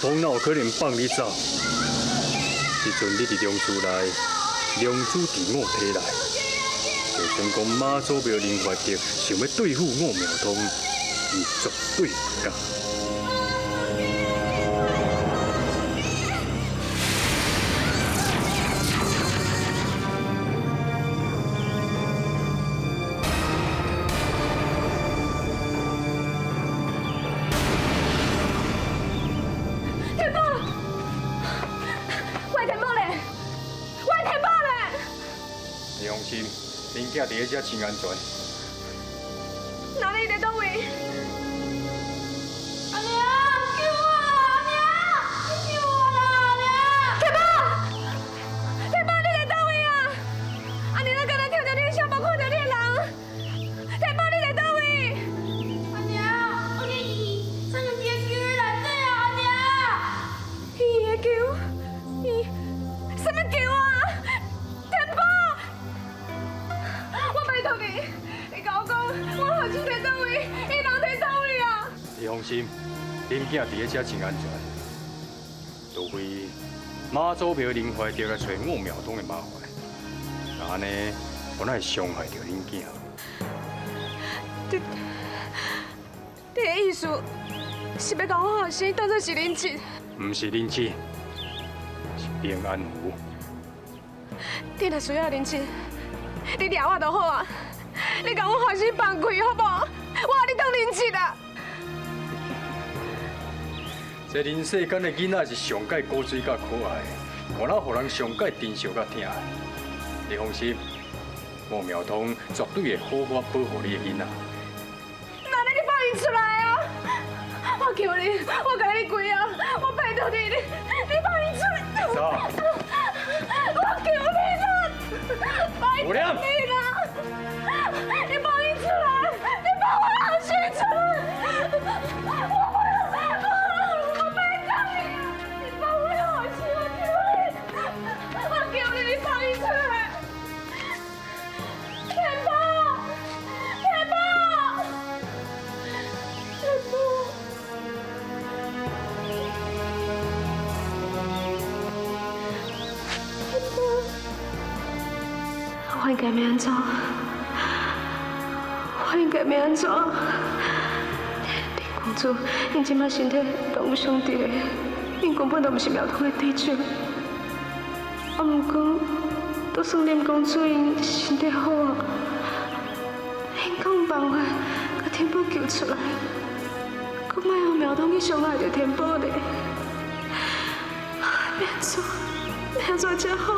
通哪有可能放你走？这阵你伫龙厝内，龙主伫我体内，就算讲妈祖庙林发德想欲对付五庙通，伊绝对毋敢。囝伫遐真安全。哪里伫佗位？阿放心，恁囝伫咧遮真安全。除非妈祖庙灵怀着来揣五庙通的麻烦，那按呢，我哪会伤害著恁囝？你的意思是欲共阮后生当做是人质？毋是人质，是平安符。你若需要人质，你掠我就好啊！你共阮后生放开好无？我予你当人质啊！这人世间的囡仔是上盖古锥佮可爱，我哪予人上盖珍惜佮疼爱。你放心，五苗通绝对会好好保护你的囡仔。那你放伊出来啊！我求你，我共你跪啊！我拜托你，你放伊出来！走。我求你啦！拜托你啦！你放伊出来！你放我后生出来！我拜托你，你放我后生，我求你，我求你，你放伊出来！天宝，天宝，天宝！我应该欲按怎？我应该欲按怎？林公子，𪜶这马身体拢有伤伫咧，𪜶根本就毋是苗通的对手。啊，毋过，就算林公子𪜶身体好啊，𪜶敢有办法共天宝救出来？阁莫予苗通去伤害著天宝咧。欲按怎？欲按怎才好？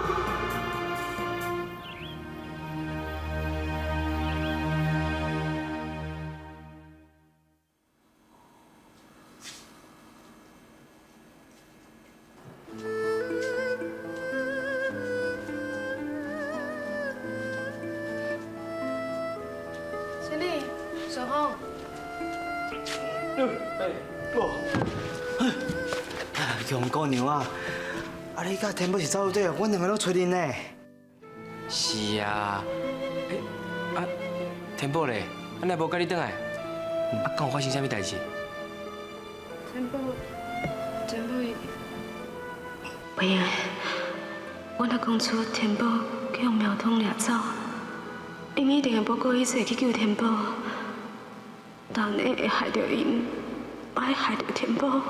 千里，顺风。哦，杨姑娘啊，啊你佮天宝是走对，阮两个拢揣恁呢。是啊，欸啊，天宝咧，啊哪无佮你转来？啊，敢有发生啥物代志？天宝，天宝伊，袂用的，我若讲出天宝去予苗通掠走，𪜶一定会不顾一切去救天宝，但按呢会害著𪜶，嘛会害著天宝。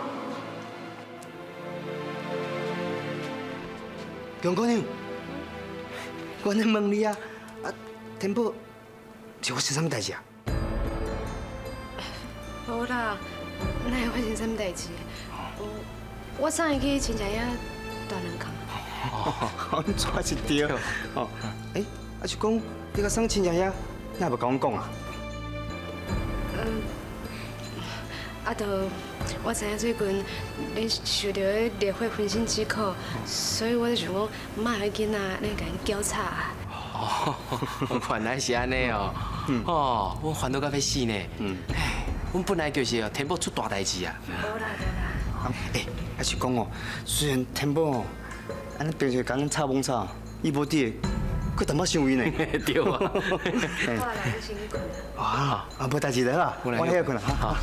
杨姑娘，我咧问你啊，啊，天宝是发生啥物代志啊？无啦，哪会发生啥物代志？我送伊去亲戚遐蹛两工。哦，这是对。哦，欸，啊是讲你共送亲戚遐，哪无共阮讲啊？啊，就我知影最近恁受著彼烈火焚身之苦，所以我就想讲，莫予囡仔咧共𪜶搅吵。哦，原来是按呢哦。哦，阮烦恼到欲死呢。嗯。阮本来就是哦，天宝出大代志啊。无啦无啦。欸，啊是讲哦，虽然天宝哦，按呢平时共咱吵懵吵，伊无伫，阁淡薄伤伊呢。对啊。好啦，你先去睏啦。啊，啊，无代志啦，我歇睏啦。好。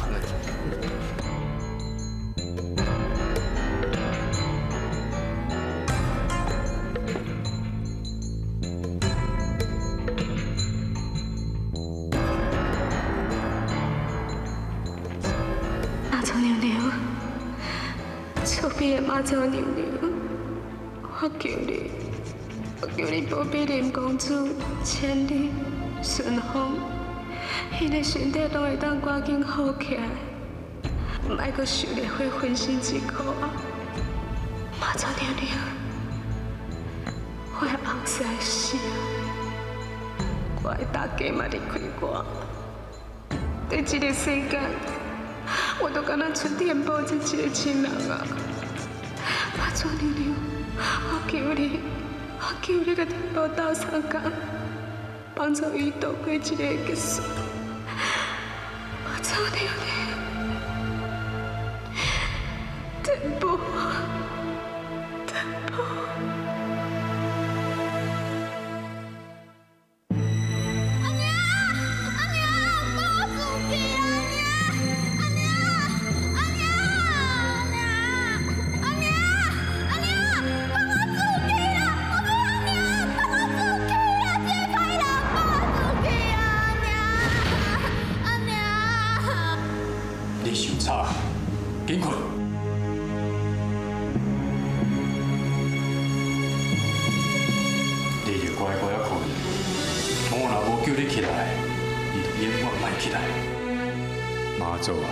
妈祖娘娘，厝边的妈祖娘娘，我求你，我求你保庇林公子千里顺风，𪜶的身体拢会当赶紧好起来，毋爱阁受烈火焚身之苦啊！妈祖娘娘，我的翁婿死啊，我的大家嘛离开我，伫这个世间，我都敢若賰天宝这一个亲人啊！妈祖娘娘，我求你，我求你共天宝斗相共，帮助伊度过这个劫数。妈祖娘娘，天宝，天宝。阿娘，阿娘，放我出去啊！阿娘，阿娘。紧睏。你就乖乖仔睏，我若無叫你起來，你就永遠莫起來。媽祖啊，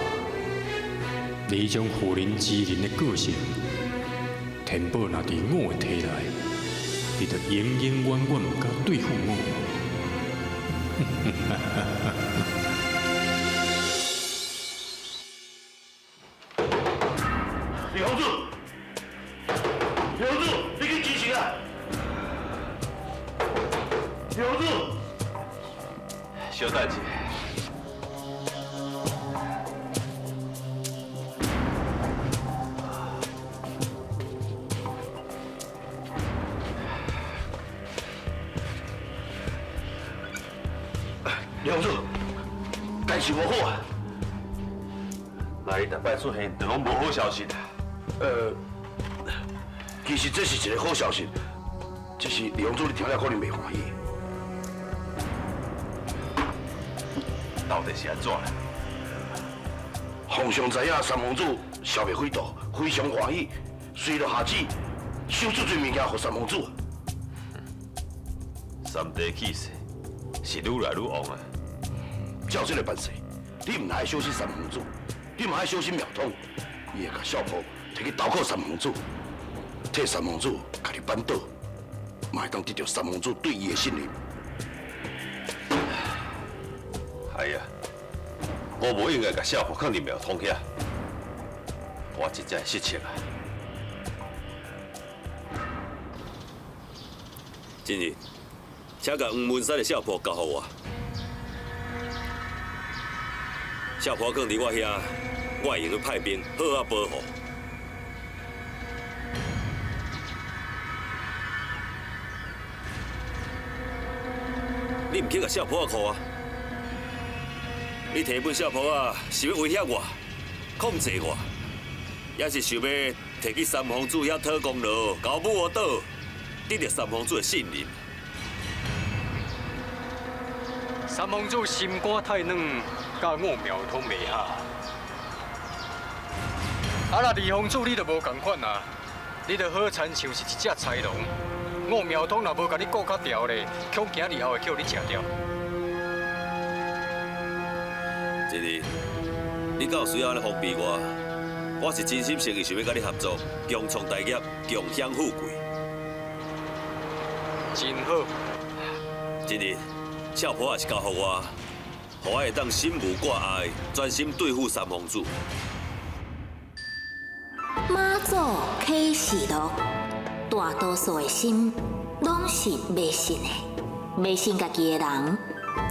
你這種婦人之仁的個性，天寶若佇我的體內，你就永永遠遠毋敢對付我。李公子，李公子，你去执行啊！李公子，小等一下。李公子，代志无好啊！那伊逐摆出现，就拢无好消息啊。其实这是一个好消息，只是李公子你听了可能袂欢喜。到底是按怎？皇上知影三公主消灭匪徒，非常欢喜，随就下旨收足济物件予三公主。三弟气势是愈来愈旺啊！照这个办事，你毋爱小心三公主，你嘛爱小心苗通，伊会共少婆提去投靠三公主，替三公主家己扳倒，嘛会当得到三公主对伊的信任。系啊，我无应该共少婆放伫庙通遐，我真正失策啊！真日，请共黄文山的少婆交予我。少婆放伫我遐，我会用得派兵好好保护。你毋去共少婆仔顾啊？你提本少婆仔是欲威胁我、控制我，抑是想欲提去三皇子遐讨功劳、交母我倒，得到三皇子的信任？三皇子心肝太软，佮五苗通袂合。啊，若二皇子你就无仝款啊！你就好亲像是一只豺狼，五苗通若无共你顾较牢咧，恐惊日后会叫你食掉。真日，你敢有需要按呢防备我？我是真心诚意想欲佮你合作，共创大业，共享富贵。真好。真日，少婆也是交予我，予我会当心无挂碍，专心对付三皇子。妈祖启示录，大多数的心拢是迷信的，迷信家己的人，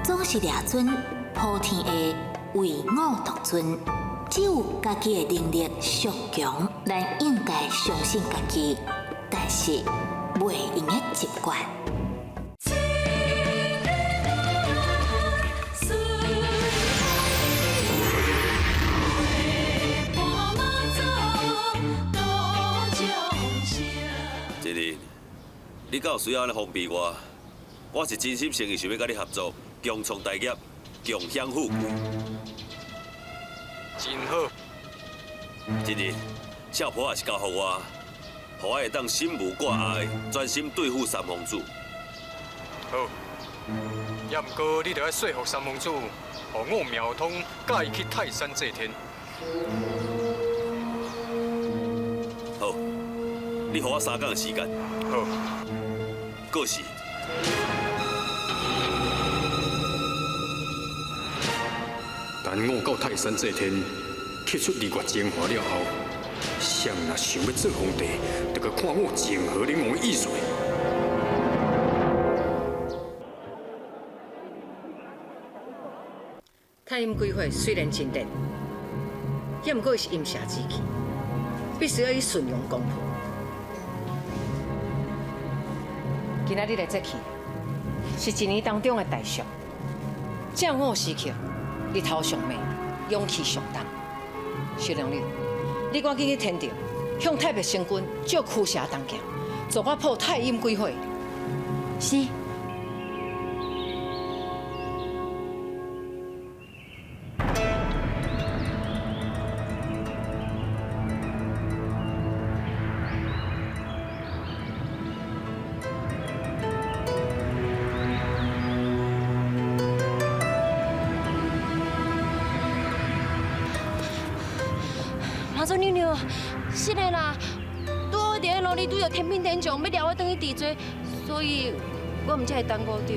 总是掠准普天下唯我独尊，只有家己的能力上强，咱应该相信家己，但是袂用得习惯。真日，你敢有需要按呢防备我？我是真心诚意想欲佮你合作，共创大业，共享富贵。真好。真日，少婆也是交予我，予我会当心无挂碍，专心对付三皇子。好，也毋过你著爱说服三皇子，予五苗通佮伊去泰山祭天。好，你予我3工的时间。好。过时。等我到泰山祭天，刻出日月精华了后，谁若想欲做皇帝，就阁看我泾河龙王的意思。太阴鬼火虽然真烈，也毋过伊是阴邪之气，必须要以顺阳攻破。今仔日的节气是一年当中的大暑，正午时刻，日头上猛，勇气上重。小龙女，你赶紧去天庭，向太白星君借驱邪铜镜，助我破太阴鬼火。是。妈祖娘娘，是的啦，拄好伫咧路里拄著天兵天将欲掠我转去治罪，所以我毋才会耽误著。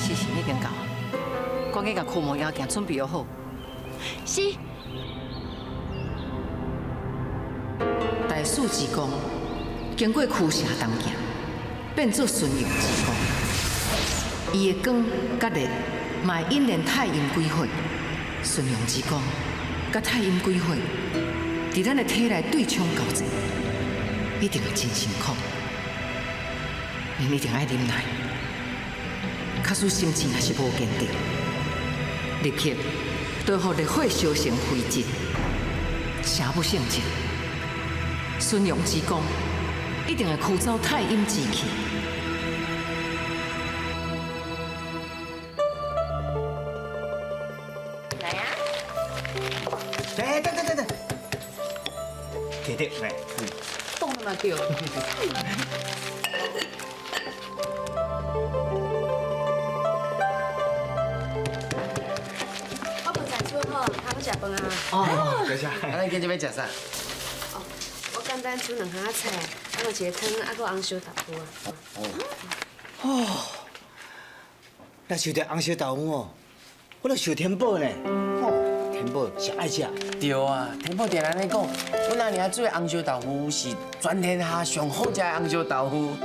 时辰已经到，赶紧共驱魔妖镜准备好。是。大势之光经过驱邪铜镜，变做纯阳之光。伊的光佮热，嘛会引燃太阴鬼火。纯阳之光佮太阴鬼火，伫咱的体内对冲交战，一定会真辛苦。恁一定爱忍耐，假使心志若是无坚定，立刻就予烈火烧成灰烬，邪不胜正。纯阳之光一定会驱走太阴之气。来啊！哎，等等等等，摕得来。讲嘛对。我饭菜煮好，通食饭啊。哦，多谢。啊，咱今日欲食啥？哦，我简单煮两项菜，啊，阁一个汤，啊，阁红烧豆腐啊。哦，若想著红烧豆腐哦，我就想天宝呢。哦，天宝上爱食。对啊，天宝定按呢讲，阮阿娘煮的红烧豆腐是全天下上好食的红烧豆腐。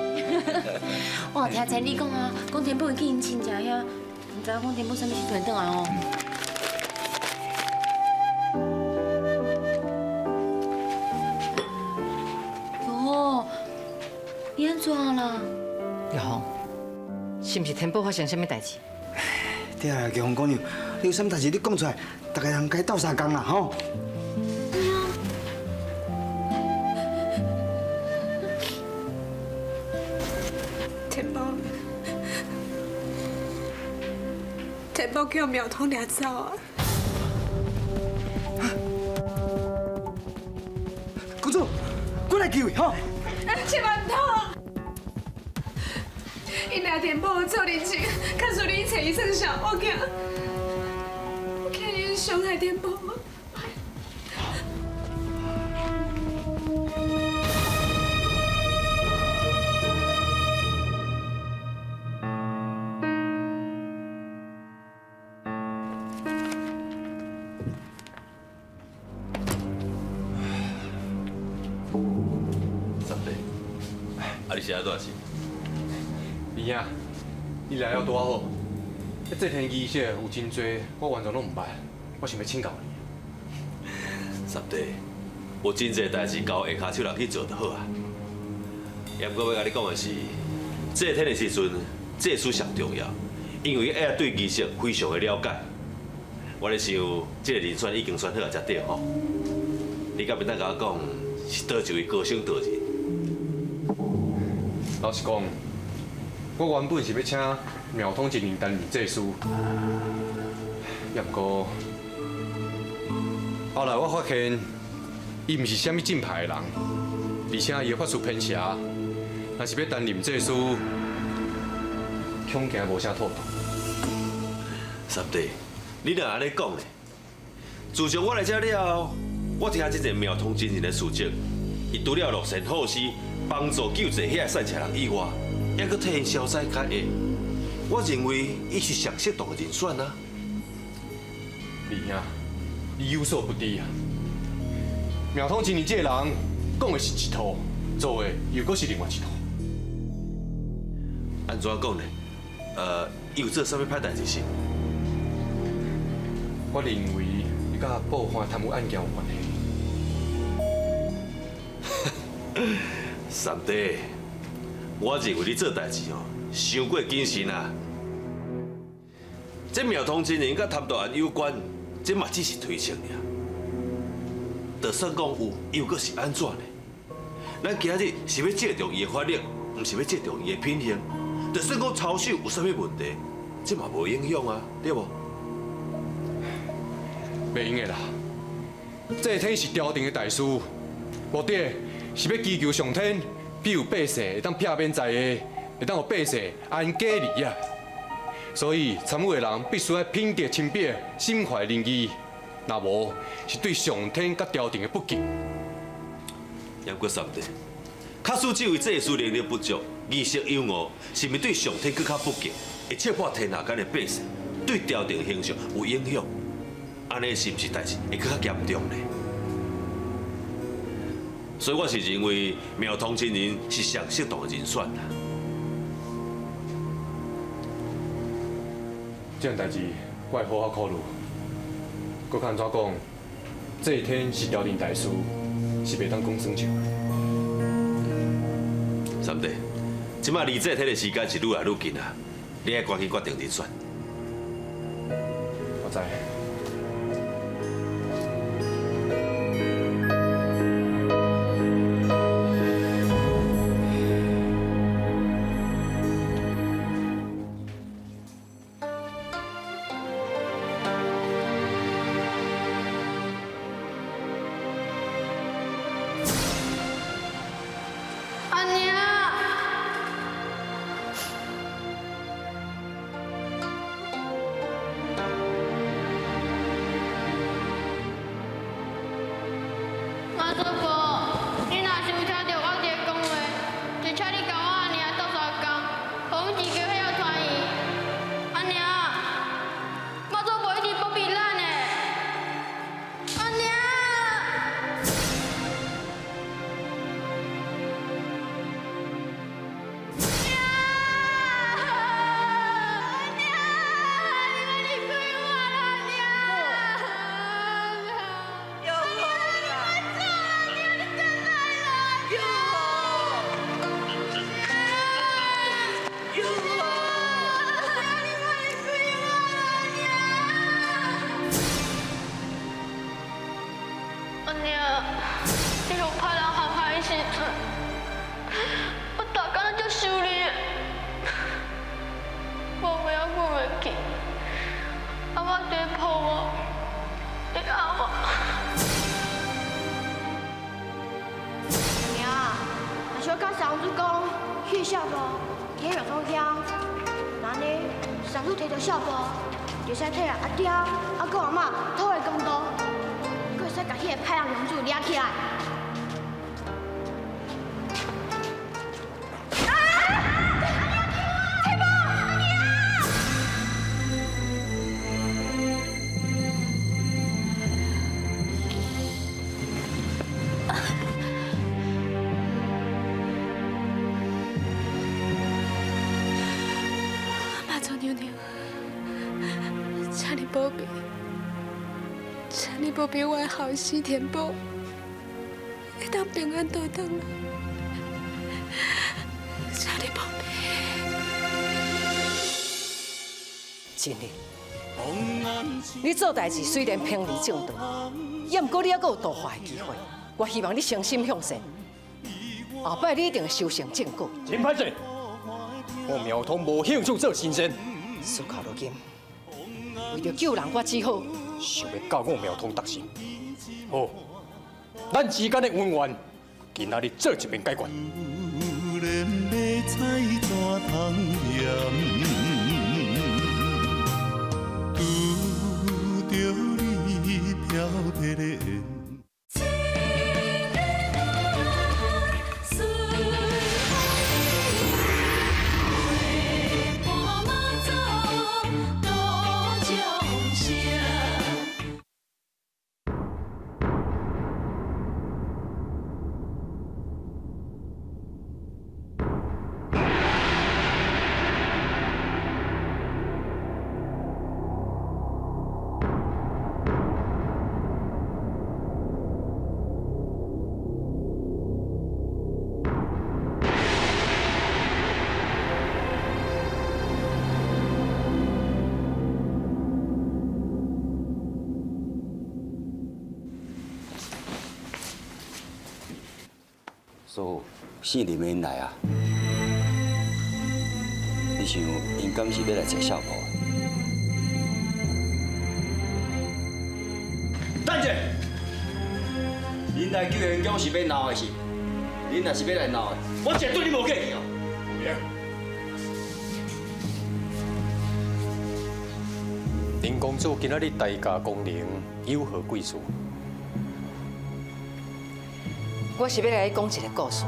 我有听千里讲啊，讲天宝去𪜶亲戚遐，毋知影讲天宝啥物时阵转来哦。哟，你按怎啦？玉红，是毋是天宝发生啥物代志？对啊，玉红姑娘，你有啥物代志你讲出来，逐家人该斗相共啦吼。天宝，天宝叫苗通掠走啊！公主，过来救伊吼！千万毋通！𪜶掠天宝做人质，假使你揣伊算数，我惊，我惊𪜶伤害天宝。三弟，啊你是按怎是？二兄，你来了拄好。这祭天仪式有真济，我完全拢毋捌，我想欲请教你。三弟，有真济代志交下跤手人去做就好啊。也毋过欲共你讲的是，祭天的时阵，祭司上重要，因为伊爱对仪式非常的了解。我咧想，这个人选已经选好啊，才对吼。你敢袂当共我讲，是佗一位高僧道人？老实讲，我原本是欲请庙通真人担任祭司，也毋过后来我发现，伊毋是啥物正派的人，而且伊的法术偏邪，若是欲担任祭司，恐惊无啥妥当。三弟，你哪按呢讲呢？自从我来遮了后，我听真济庙通真人的事迹，伊除了乐善好施、帮助救济遐善邪人以外，犹阁替𪜶消灾解厄。我认为伊是上适当的人选啊。二兄，你有所不知啊！庙通真人这个人讲的是一套，做的又阁是另外一套。按怎讲呢？伊有做啥物歹代志是？我认为伊佮报案贪污案件有关系。三弟，我认为你做代志哦，伤过谨慎啊。这庙通真人佮贪渎案有关，这嘛只是推测尔。就算讲有，又阁是按怎呢？咱今日是欲借重伊的法力，毋是欲借重伊的品行。就算讲操守有啥物问题，这嘛无影响啊，对无？袂用的啦，祭天是朝廷的大事，目的是欲祈求上天庇佑百姓会当避免灾厄、會當予百姓安家立業。所以參與的人必須愛品德清白、心懷仁義，若無是對上天佮朝廷的不敬。也過三弟，假使這位祭司能力不足、儀式有誤，是毋是對上天閣較不敬，會切破天下間的百姓，對朝廷形象有影響？按呢是毋是代誌會閣較嚴重呢？所以我是認為苗通真人是上適當的人選啦。這件代誌我會好好考慮。閣較按怎講，祭天是朝廷大事，是袂當講耍笑的。三弟，這擺離祭天的時間是愈來愈近啊，你愛趕緊決定人選。我知。阿娘。媽祖婆，你若是有聽著我佇咧講話，就請你共我阿娘鬥相共，予阮飼叫彼个團圓。阿娘，媽祖婆一直保庇咱的。阿娘。阿娘，你予歹人陷害的时阵，我逐工拢足想你的，我袂晓困袂去，阿妈伫咧抱我，咧爱我。阿娘，若是我佮三公主講，彼个少婆佇彼庙通遐，那按呢，三公主提著少婆，就會使替阿爹、阿公、阿嬤討回公道，閣會使共彼个歹人娘子掠起來。媽祖娘娘，請你保庇，請你保庇我的後生天寶，會當平安倒轉來。請你保庇。真的，你做代誌雖然偏離正道，也毋過你猶閣有度化的機會。我希望你誠心向善，後擺你一定會修成正果。真歹勢，我苗通無興趣做神仙。事到如今，為著救人，我只好想欲教我苗通得勝。好，咱之間的恩怨，今仔日做一遍解決。拄著你飄撇的緣。師傅，姓林的𪜶來啊！你想，𪜶敢是欲來揣少婆？等者，恁來救援宮是欲鬧的是？恁若是欲來鬧的，我絕對你無客氣哦。有林公子今仔日大駕光臨，有何贵事？我是欲來講一個故事。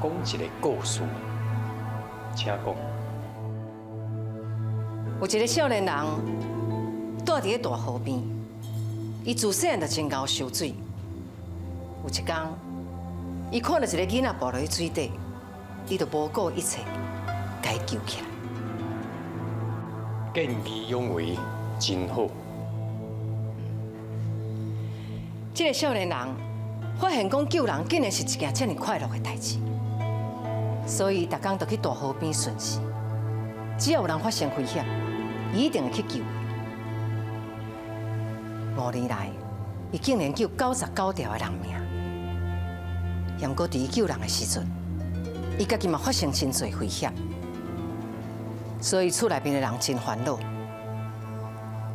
講一個故事，請講。有一個少年人蹛佇咧大河邊，伊自細漢就真𠢕泅水。有一工，伊看著一个囡仔跋落去水底，伊就無顧一切，共伊救起來。見義勇為，真好。這個少年人發現講救人竟然是一件遮爾快樂的代誌，所以逐工就去大河邊巡視，只要有人發生危險，伊一定會去救。5年來，伊竟然救99條的人命。毋過佇伊救人的時陣，伊家己嘛發生真濟危險，所以厝內面的人真煩惱。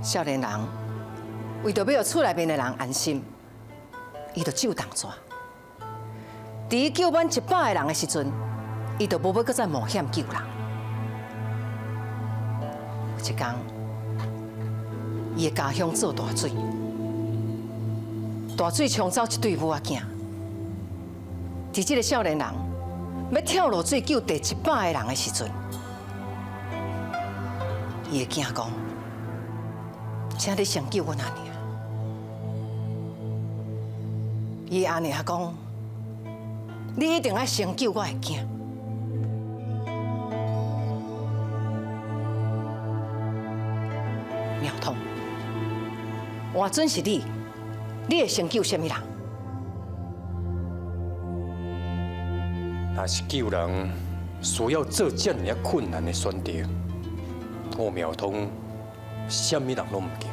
少年人為著欲予厝內面的人安心，伊就手動紙。佇伊救滿100個人的時陣，伊就無欲閣再冒險救人。有一工，伊的家鄉做大水，大水沖走一對母仔囝。佇這個少年人欲跳落水救第100個人的時陣，伊的囝講：請你先救阮阿娘。伊的阿娘講：你一定愛先救我的囝。苗通，換準是你，你會先救啥物人？若是救人需要做這爾困難的選擇，我苗通啥物人攏毋救。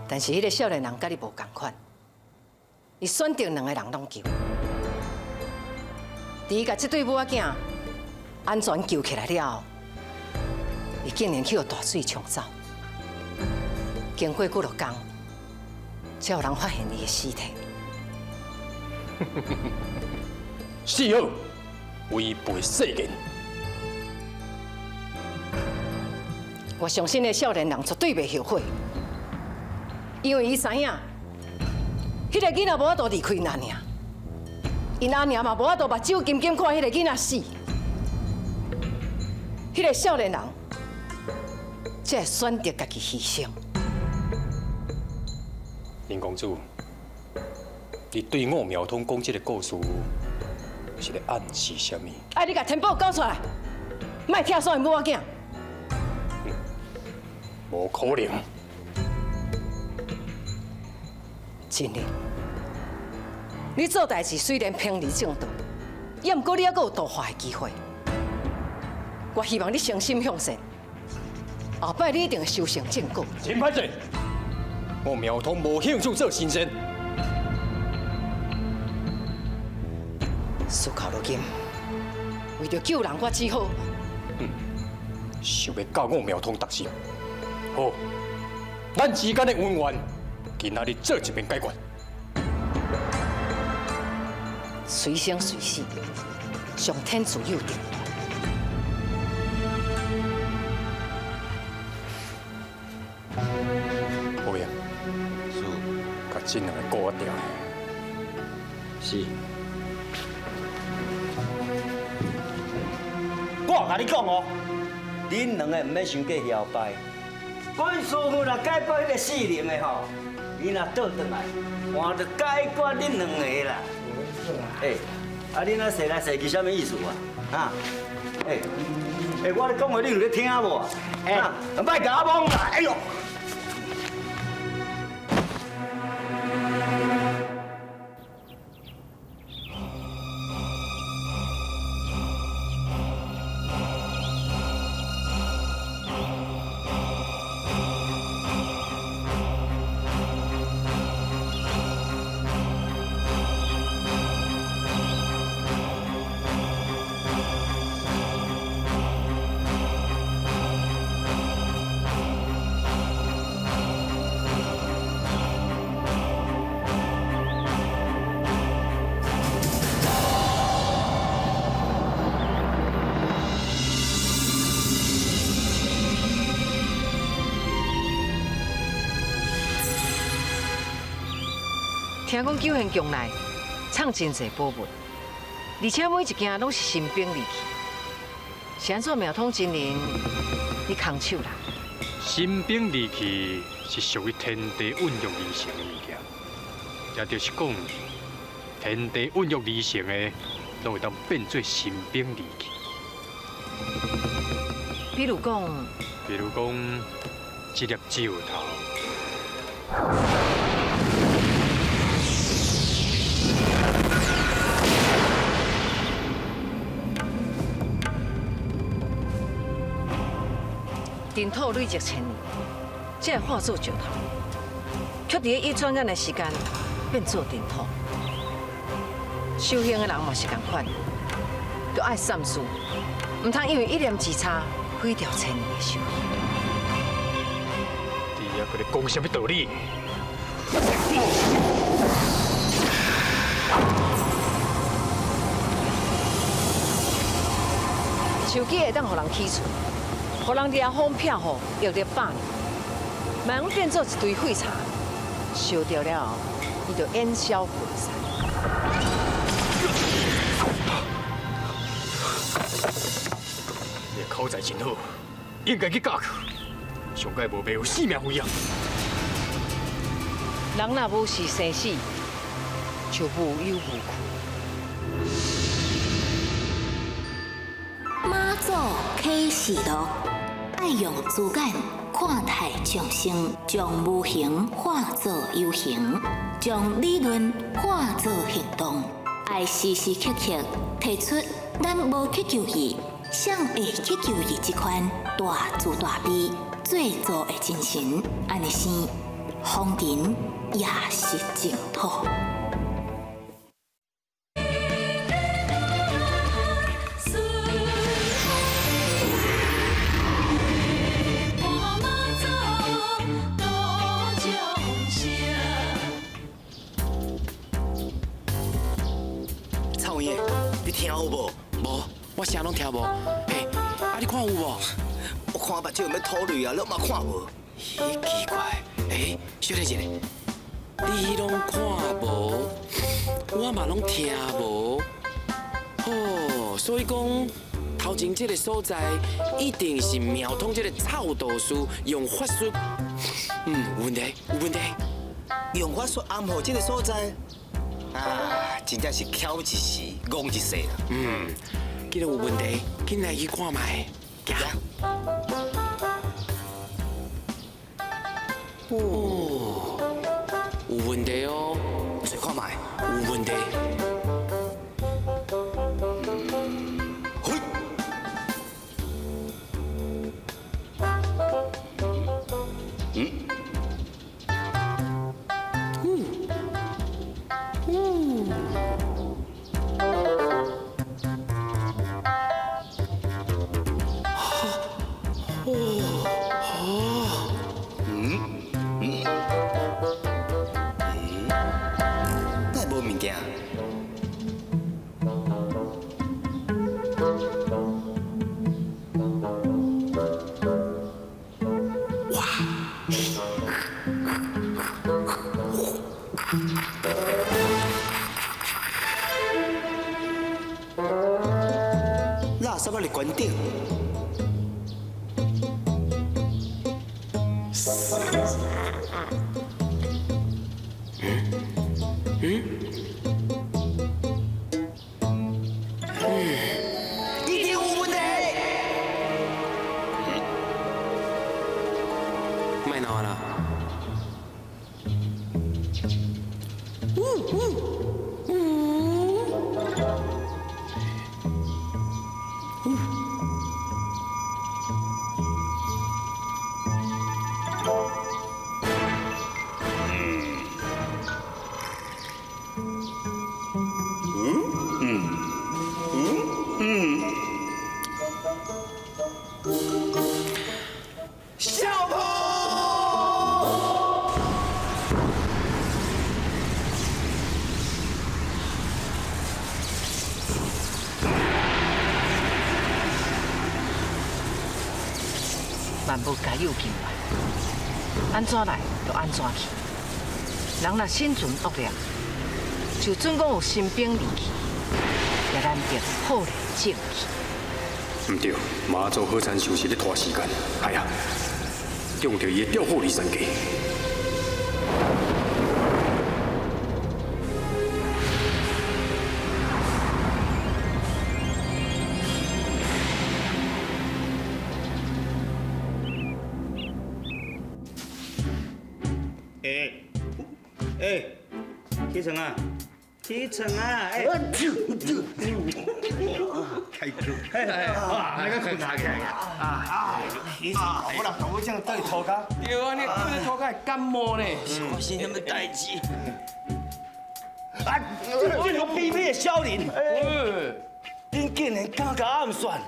但是彼个少年人佮你無仝款，伊選擇兩个人攏救。佇伊共這對母仔囝安全救起來了後，伊竟然去予大水沖走。經過幾落工，才有人發現伊的屍體。死好，違背誓言。我相信彼少年人絕對袂後悔，因為伊知影，彼个囡仔無法度離開𪜶阿娘，𪜶阿娘嘛無法度目睭金金看彼个囡仔死。彼个少年人才會選擇家己犧牲。林公子，你對我苗通講這个故事，是咧暗示啥物？愛你共天寶交出來，莫拆散𪜶母仔囝。無可能。真的，你做代誌雖然偏離正道，也毋過你猶閣有度化的機會。我希望你誠心向善，後擺你一定會修成正果。真歹勢，我苗通無興趣做神仙。事到如今，為著救人，我只好。想欲教我苗通動心。好，咱之間的恩怨，今仔日做一遍解決。隨生隨死，上天自有定奪。好呀，是，共這兩个顧仔牢。是。我共你講哦，恁兩个毋免傷過囂掰。阮師傅若解決彼个四靈的吼，伊若倒轉來，換就解決恁兩个啦。欸，啊，恁按踅來踅去，啥物意思啊？哈？欸，欸，我咧講話，你有咧聽無？欸，莫共我摸啦！哎喲！聽講九玄宮內藏真濟寶物，而且每一件攏是神兵利器。是按怎妙通真人你空手啦？神兵利器是屬於天地孕育而成的物件，也就是講，天地孕育而成的，攏會當變做神兵利器。比如講，比如講，這粒石頭。塵土累積千年，才會化做石頭，卻佇咧一轉眼的時間變做塵土。修行的人嘛是仝款，著愛三思，毋通因為一念之差，毀掉千年的修行。你猶閣咧講啥物道理？手機會當予人起厝，予人掠風避雨，用著百年，嘛會變做一堆廢柴，燒掉了後，伊就煙消雲散。你的口才真好，應該去教課，上蓋無白有性命危險。人若無視生死，就無憂無慮。媽祖啟示錄，愛用珠眼看待眾生，將無形化作有形，將理論化作行動，愛時時刻刻提出咱無去求伊，誰會去求伊這款大慈大悲、最祖的精神，按呢生，風塵也是淨土。臭爷，你聽有無？無，我啥攏聽無。嘿，啊你看有無？我看目睭有欲吐淚啊，攏嘛看無。咦，奇怪，欸，小弟一下，你攏看無，我嘛攏聽無。哦，所以講頭前這個所在一定是妙通這個臭道士用法術。嗯，有問題，有問題。用法術暗號這個所在。啊，真正是巧一時，戇一世啦。嗯，既然有問題，緊來去看覓。行。哦，有問題哦。找看覓。有問題。嗯。垃圾仔伫悬顶。一定有問題。莫鬧啦！小婆，萬物皆有機緣，按怎來就按怎去。人若心存惡念，就准讲有神兵利器，也难得浩然正气。毋对，妈祖好亲像是咧拖时间。哎呀，中著伊的调虎离山计。欸欸，起床啊！起床啊！哎，开口，哎，那个困起来啊！起床，我人同我这样倒伫涂跤。对啊，你困伫涂跤会感冒呢。是发生什么代志？啊！这个卑鄙的小人，恁竟然敢共暗算，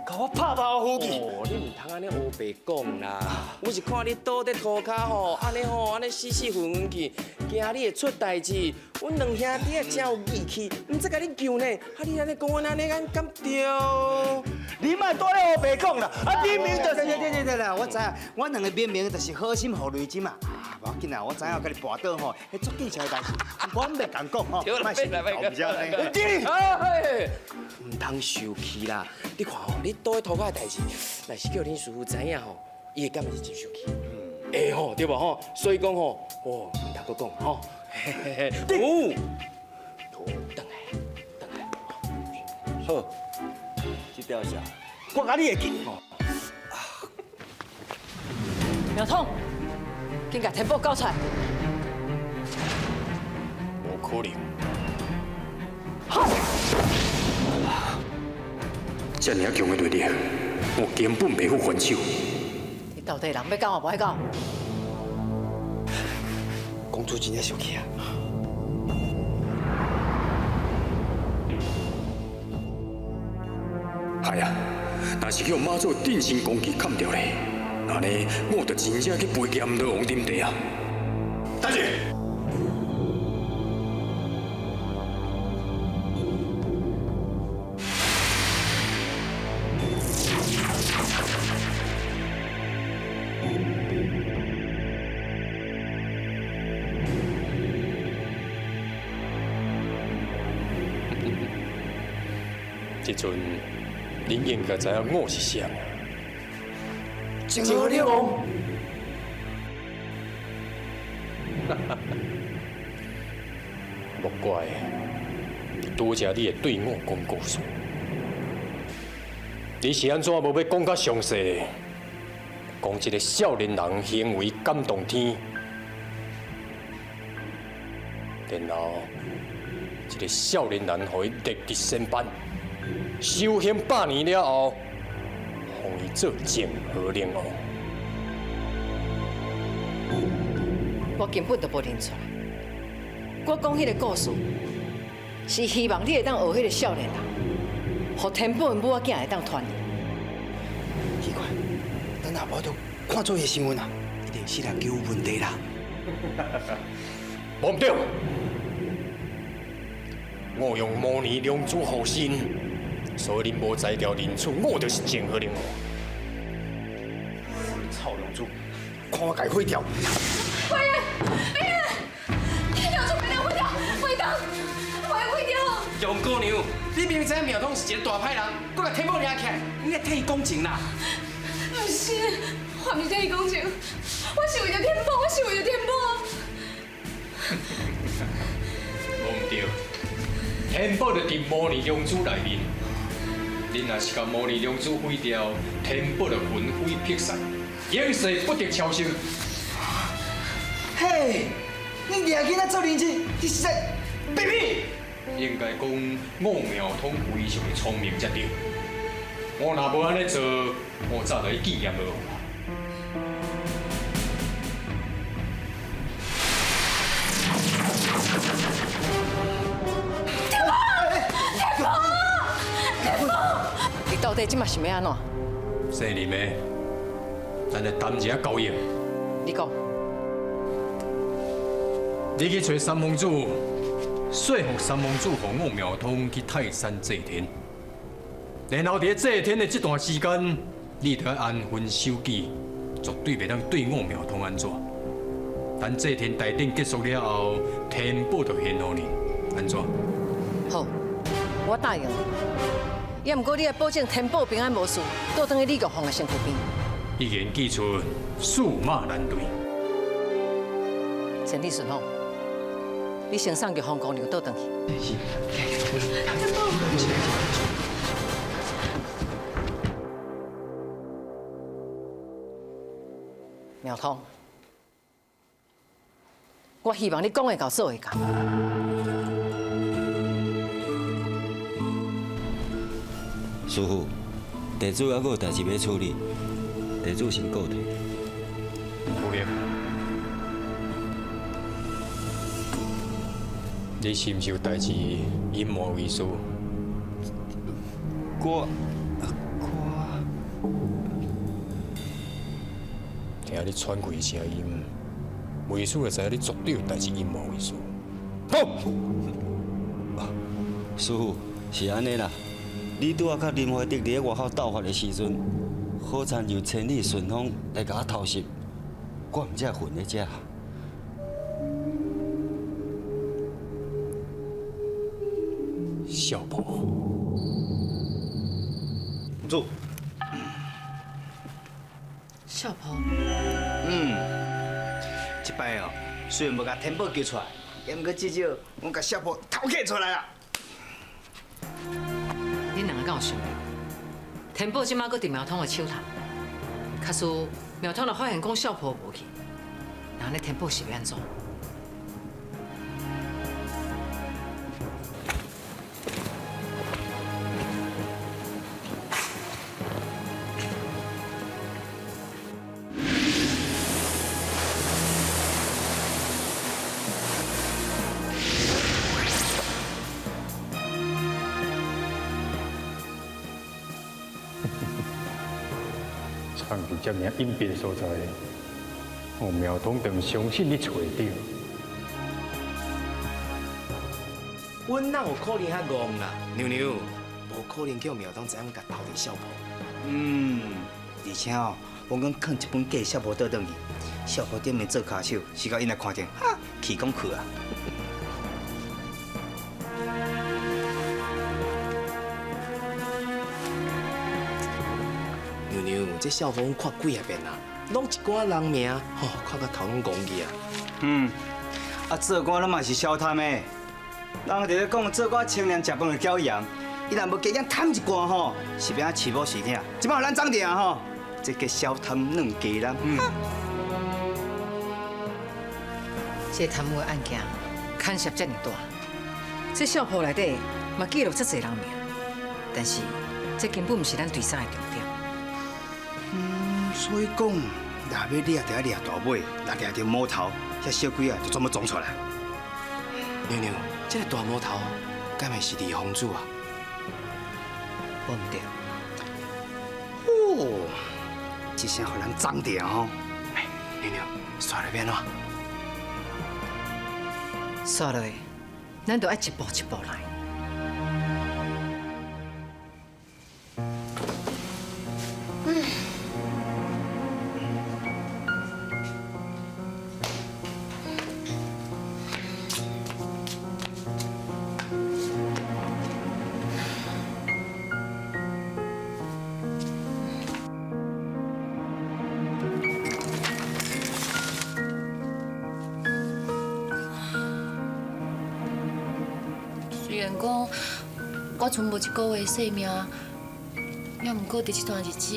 共我拍包好去！哦，你毋通按呢乌白讲啦！我是看你倒伫涂跤吼，按呢吼，按呢死死混混去，惊你会出代志。阮两兄弟啊，真有义气，毋知共你救呢。啊，你按呢讲阮按呢，敢敢对？你莫拄咧乌白讲啦！啊，明明就是……对对对对啦，我知影，阮两个明明就是好心予雷针嘛。啊，无要紧啦，我知影共你跋倒吼，彼足见笑的代志，我袂共讲吼。对啦，别来别来，毋通受气啦！你看吼，你倒伫涂跤的代志，若是叫恁师父知影吼，伊会感觉是真生气。会吼，对无吼？所以讲吼，哦，毋通阁讲吼。哦，转来，转来。好，这条线我共你会记。苗通，紧共天宝交出来。无可能。这尔强的内力，我根本袂赴还手。你到底人欲到抑无爱到？公主真正生气啊！系啊，若是予妈祖定身攻击砍著咧，按呢我就真正去陪阎罗王啉茶啊！等下。这阵，恁应该知影我是谁啊？泾河龙王。莫怪，拄才你会对我讲故事，你是按怎无欲讲较详细？讲这个少年人行为感动天，然后这个少年人予伊立伫仙班。修行百年了后，予伊做泾河龙王。我根本就无认出来。我讲彼个故事，是希望你会当学彼个少年人，予天宝的母仔囝会当团圆。奇怪，咱也无都看做伊的新闻啊，一定是来有问题啦。无毋对，我用魔尼龙珠护身。所以恁无才调认出我就是泾河龙王。臭龙珠，看我共伊毁掉！快点，别人，龙珠别人毁掉，毁掉，我要毁掉！杨姑娘，你明明知影苗通是一个大歹人，阁共天宝掠起来，你咧替伊讲情啦？毋是，我毋是替伊讲情，我是为著天宝，我是为著天宝。无毋对，天宝就伫魔尼龙珠内面。恁若是共魔尼龙珠毁掉，天宝就魂飞魄散，永世不得超生。嘿，你掠囡仔做人质，你实在卑鄙！应该讲我苗通非常的聪明才对。我若无按呢做，我早就去见阎罗王。天宝，天宝，天宝！你到底这马想欲按怎？姓林的，咱来谈一下交易。你讲。你去揣三王子，说服三王子，予我苗通去泰山祭天。然后伫咧祭天的这段时间，你著爱安分守己，绝对袂当对我苗通按怎。等祭天大典结束了后，天宝就献予你，按怎？好，我答应你。也毋过你爱保证天宝平安无事，倒转去李玉凤的身躯边。一言既出，驷马难追。千里顺风，你先送玉凤姑娘倒转去。是。苗通，我希望你讲会到，做会到。师父，地主还阁有代志欲处理，地主先告退。有闲。你是毋是有代志隐瞒为师？我听你喘气的声音，为师就知影你绝对有代志隐瞒为师。好，师父是按呢啦。你拄仔佮林怀德伫咧外口斗法的时阵，好亲像千里顺风来共我偷袭，我毋才会混伫遮。小婆，主，少婆，这摆哦，虽然无共天宝叫出来，也毋过至少我共少婆偷客出来啦。恁两个敢有想过？天宝这马阁伫苗通的手头，假使苗通若发现讲少婆无去，那按呢天宝是欲按怎？藏伫遮尔隐蔽的所在，我苗通就相信你揣著。阮哪有可能遐戆啦？娘娘，无可能叫苗通知影共投伫少婆。而且哦，我讲囥一本假少婆倒转去，少婆顶面做跤手，是到𪜶来看见，哈，气讲去啊！娘娘，这少婆阮看几啊遍啊，拢一寡人名，吼，看到头拢戆去啊。啊，做官拢嘛是小贪的，人伫咧讲做官清廉食饭会缴盐，伊若无加减贪一寡吼，是欲按饲某饲囝。这摆予咱涨定吼，这叫小贪软鸡啦。这贪污的案件牵涉这尔大，这少铺内底嘛记录遮济人名，但是这根本毋是咱追查的重点。所以讲，若欲掠，就爱掠大尾，若掠著魔头，遐小鬼仔就全部撞出来。娘娘，这个大魔头，敢会是李公主啊？无毋对。哦，这声予咱涨著吼。哎，娘娘，煞落欲按怎？煞落，咱就爱一步一步来。虽然讲我賰无一个月的性命，也毋过伫这段日子，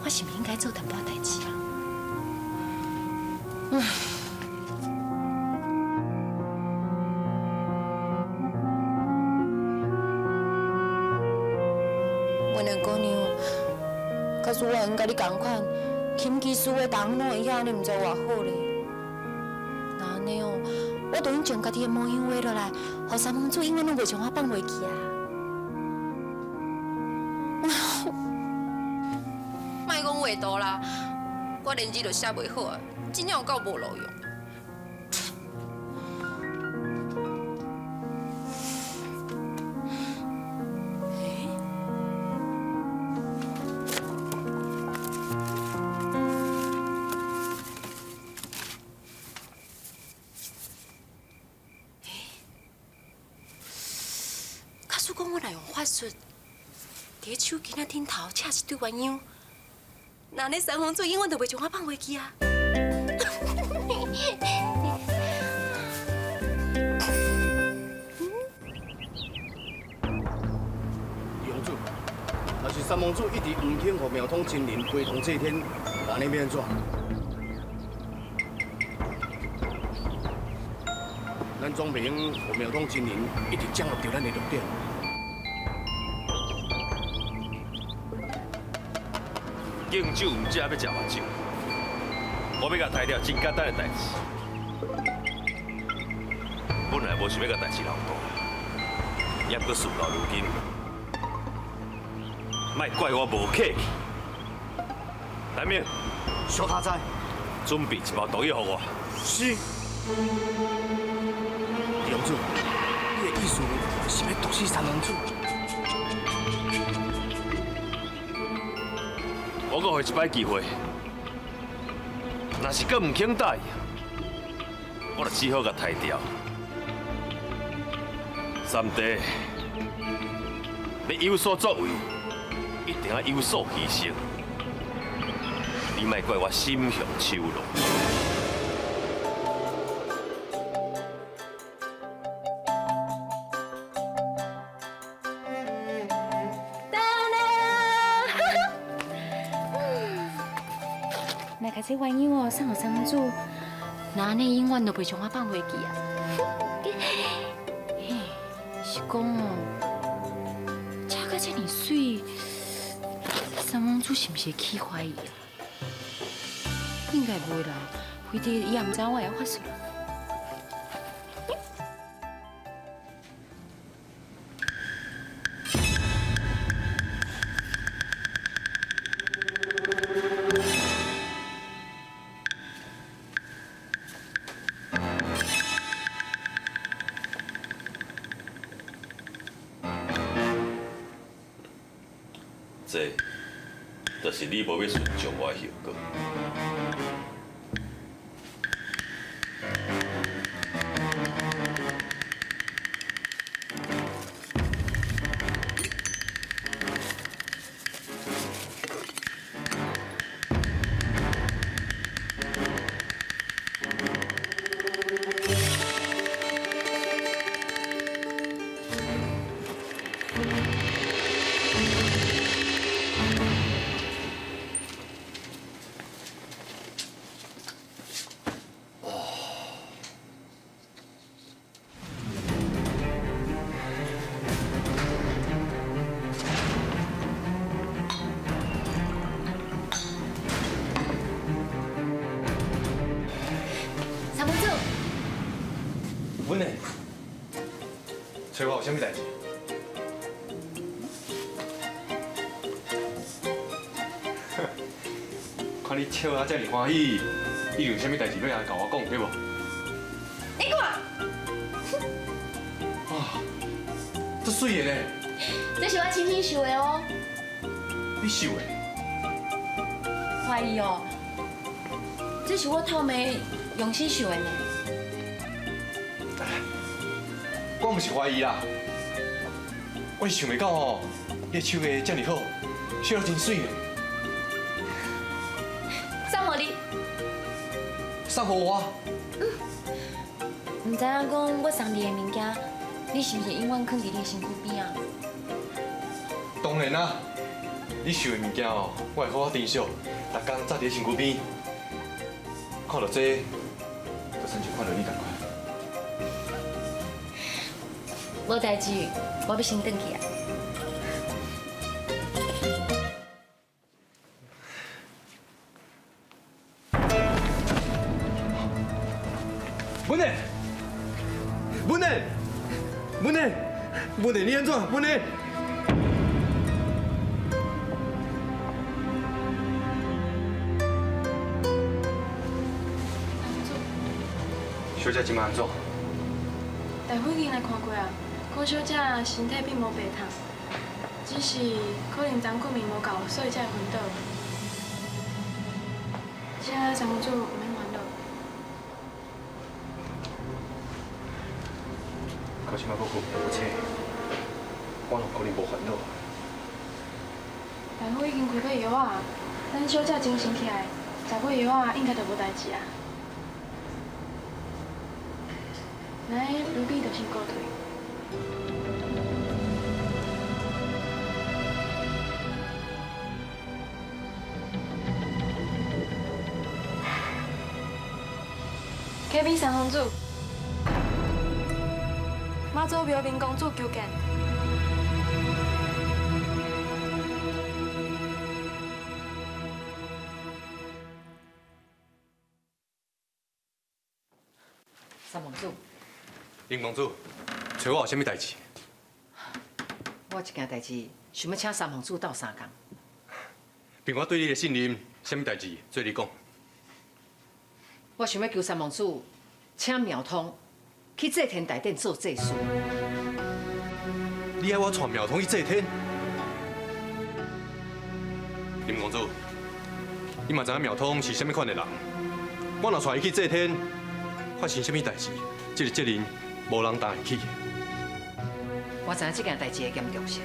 我是毋应该做淡薄仔代志啊？文兰姑娘，假使我会用佮你仝款，琴棋书画逐项拢会晓，按呢毋知偌好咧。若按呢哦，我就用将家己的模样画落来，予三公主永远拢袂将我放袂记啊！莫讲画图啦，我连字都写袂好啊，真正有够无路用。使讲我若用法术，伫咧手巾仔顶头刺一对鸳鸯，那呢三皇子永远就袂将我放袂记啊！王子，若是三王子一直毋肯予庙通真人陪同祭天，按呢欲按怎？咱总袂用予庙通真人一直掌握著咱的弱点。敬酒毋食欲食目睭，我欲共刣掉真简单的代志。本来无想欲共代志闹大，也毋过事到如今，莫怪我无客气。来明，小卡在，准备一包毒药予我。是。王子，你的意思是欲毒死三王子？我阁予伊一摆机会，若是阁毋肯答应，我就只好共刣掉。三弟，欲有所作为，一定爱有所牺牲。你莫怪我心雄手软。来，共这鸳鸯哦送予三公主，那按呢永远都袂将我放袂记啊！嘿，是讲哦，车甲这尔媠，三公主是毋是会起怀疑啊？应该袂啦，非得伊也毋知我会法术啦。这，就是你无欲顺从我的后果。三公主，文呢？找我有啥物代志？看你笑啊遮尔欢喜，一定有啥物代志欲来共我讲，对无？你看，哇，足媠的呢！这是我亲身绣的哦。你绣的？怀疑哦，这是我透眉用心绣的呢。我毋是怀疑啦，我是想袂到吼，你的手艺遮尔好，绣得真媠呢。送予你。送予我？毋知影讲我送你的物件，你是毋是永远囥伫你的身躯边啊？当然啦，你绣的物件哦，我会好好珍惜，逐工扎伫身躯边。看到这，就亲像看到你仝款。无代志，我欲先转去啊。文呢？文呢？文呢？文呢？你按怎？文呢？小姐这摆按怎？大夫已经来看过啊，讲小姐身体并无白烫，只是可能昨昏困眠无够，所以才会昏倒。请三公主毋免烦恼。到这摆阁困无醒，我哪可能无烦恼？大夫已经开过药啊，咱小姐精神起来，食过药啊，应该就无代志啊。来，卢比就先告退。启禀三公主，妈祖庙明公主求见。三公主，林公主，找我有啥物代志？我有一件代志，想欲请三公主斗相共。凭我对你的信任，啥物代志，做你讲。我想欲求三公主，请妙通去祭天大典做祭司。你爱我带妙通去祭天？林公主，你嘛知影妙通是啥物款的人？我若带伊去祭天，发生啥物代志，这个责任无人担会起。我知影这件代志的严重性。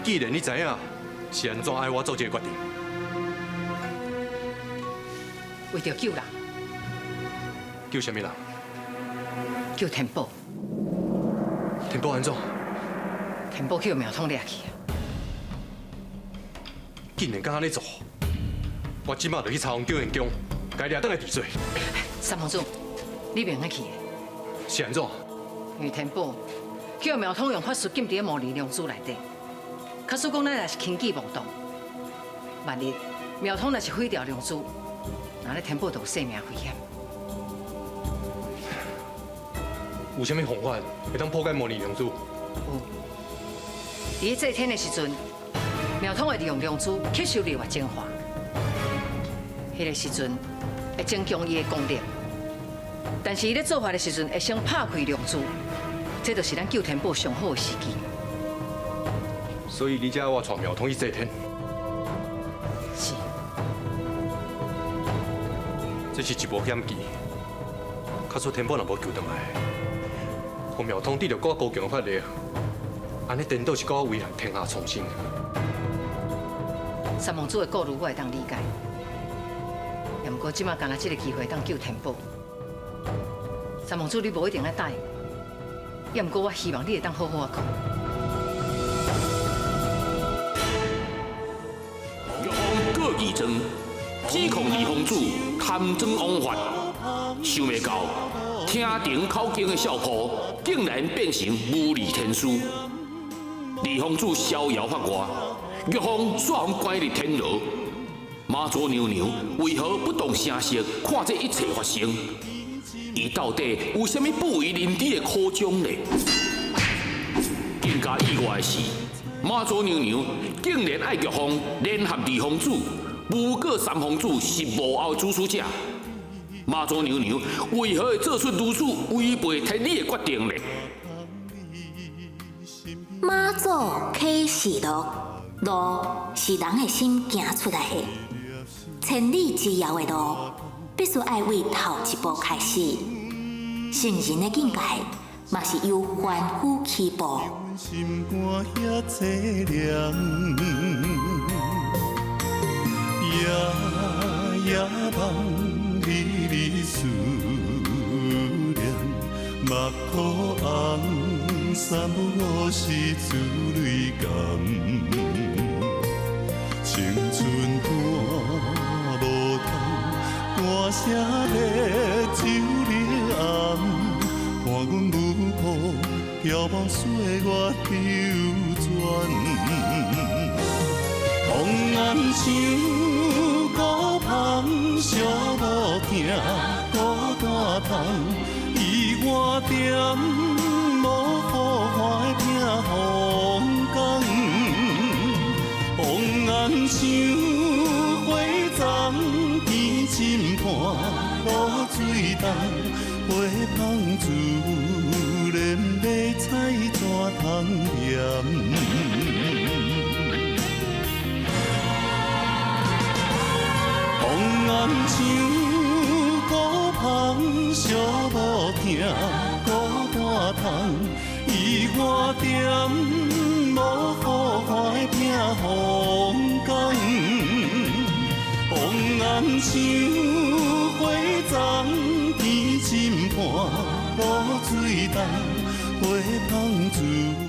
既然你知影，是按怎爱我做这个决定？为著救人，救啥物人？救天宝。天宝按怎？天宝去予妙通掠去。竟然敢按呢做，我这马就去查访九元宫，共伊掠转来治罪。三公主，你袂用去的。是按怎？因为天宝去予妙通用法术禁伫摩尼龙珠内底，假使讲咱若是轻举妄动，万一妙通若是毁掉龙珠，那咧天宝就有性命危险。有啥物方法会当破解摩尼龙珠？有。伫咧祭天的时阵，妙通会利用龙珠吸收日月精华，彼个时阵会增强伊的功力。但是伊咧做法的时阵，会先拍开龙珠，这就是咱救天宝上好的时机。所以你才爱我带妙通去祭天？是。这是一步险棋，假使天宝若无救转来，予妙通得著阁高强的法力，按呢颠倒是阁危害天下苍生。三公主的顾虑我会当理解，也毋过这马干焦这个机会当救天宝。三公主，你无一定爱答应，也毋过我希望你会当好好仔讲。玉凤告义庄，指控二公主贪赃枉法，想袂到听庭口径的少妇，竟然变成无理天师。二公主逍遥法外，玉凤煞予关入天牢。妈祖娘娘为何不动声色看这一切发生？伊到底有啥物不为人知的苦衷呢？更加意外的是，妈祖娘娘竟然爱玉凤联合二公主，诬告三公主是幕后主使者。妈祖娘娘为何会做出如此违背天理的决定呢？妈祖启示录，路是人的心行出来的，千里之遥的路，必须爱为头一步开始。圣人的境界，嘛是由凡夫起步。心肝遐凄凉，夜夜梦里里思念，目眶红，三不五时珠泪干。青春看无通，歌声咧酒里暗，伴阮舞步飘茫岁月流转。红红像孤芳，寂寞疼，孤单痛，伊我踮无好看的避风港。红红像花丛，天深伴露水重，花香自然欲采怎通嫌？红红像孤芳，寂寞疼，孤单痛，单通，伊我踮无好看的避风港，风红像火丛，天深半露水重，花香自。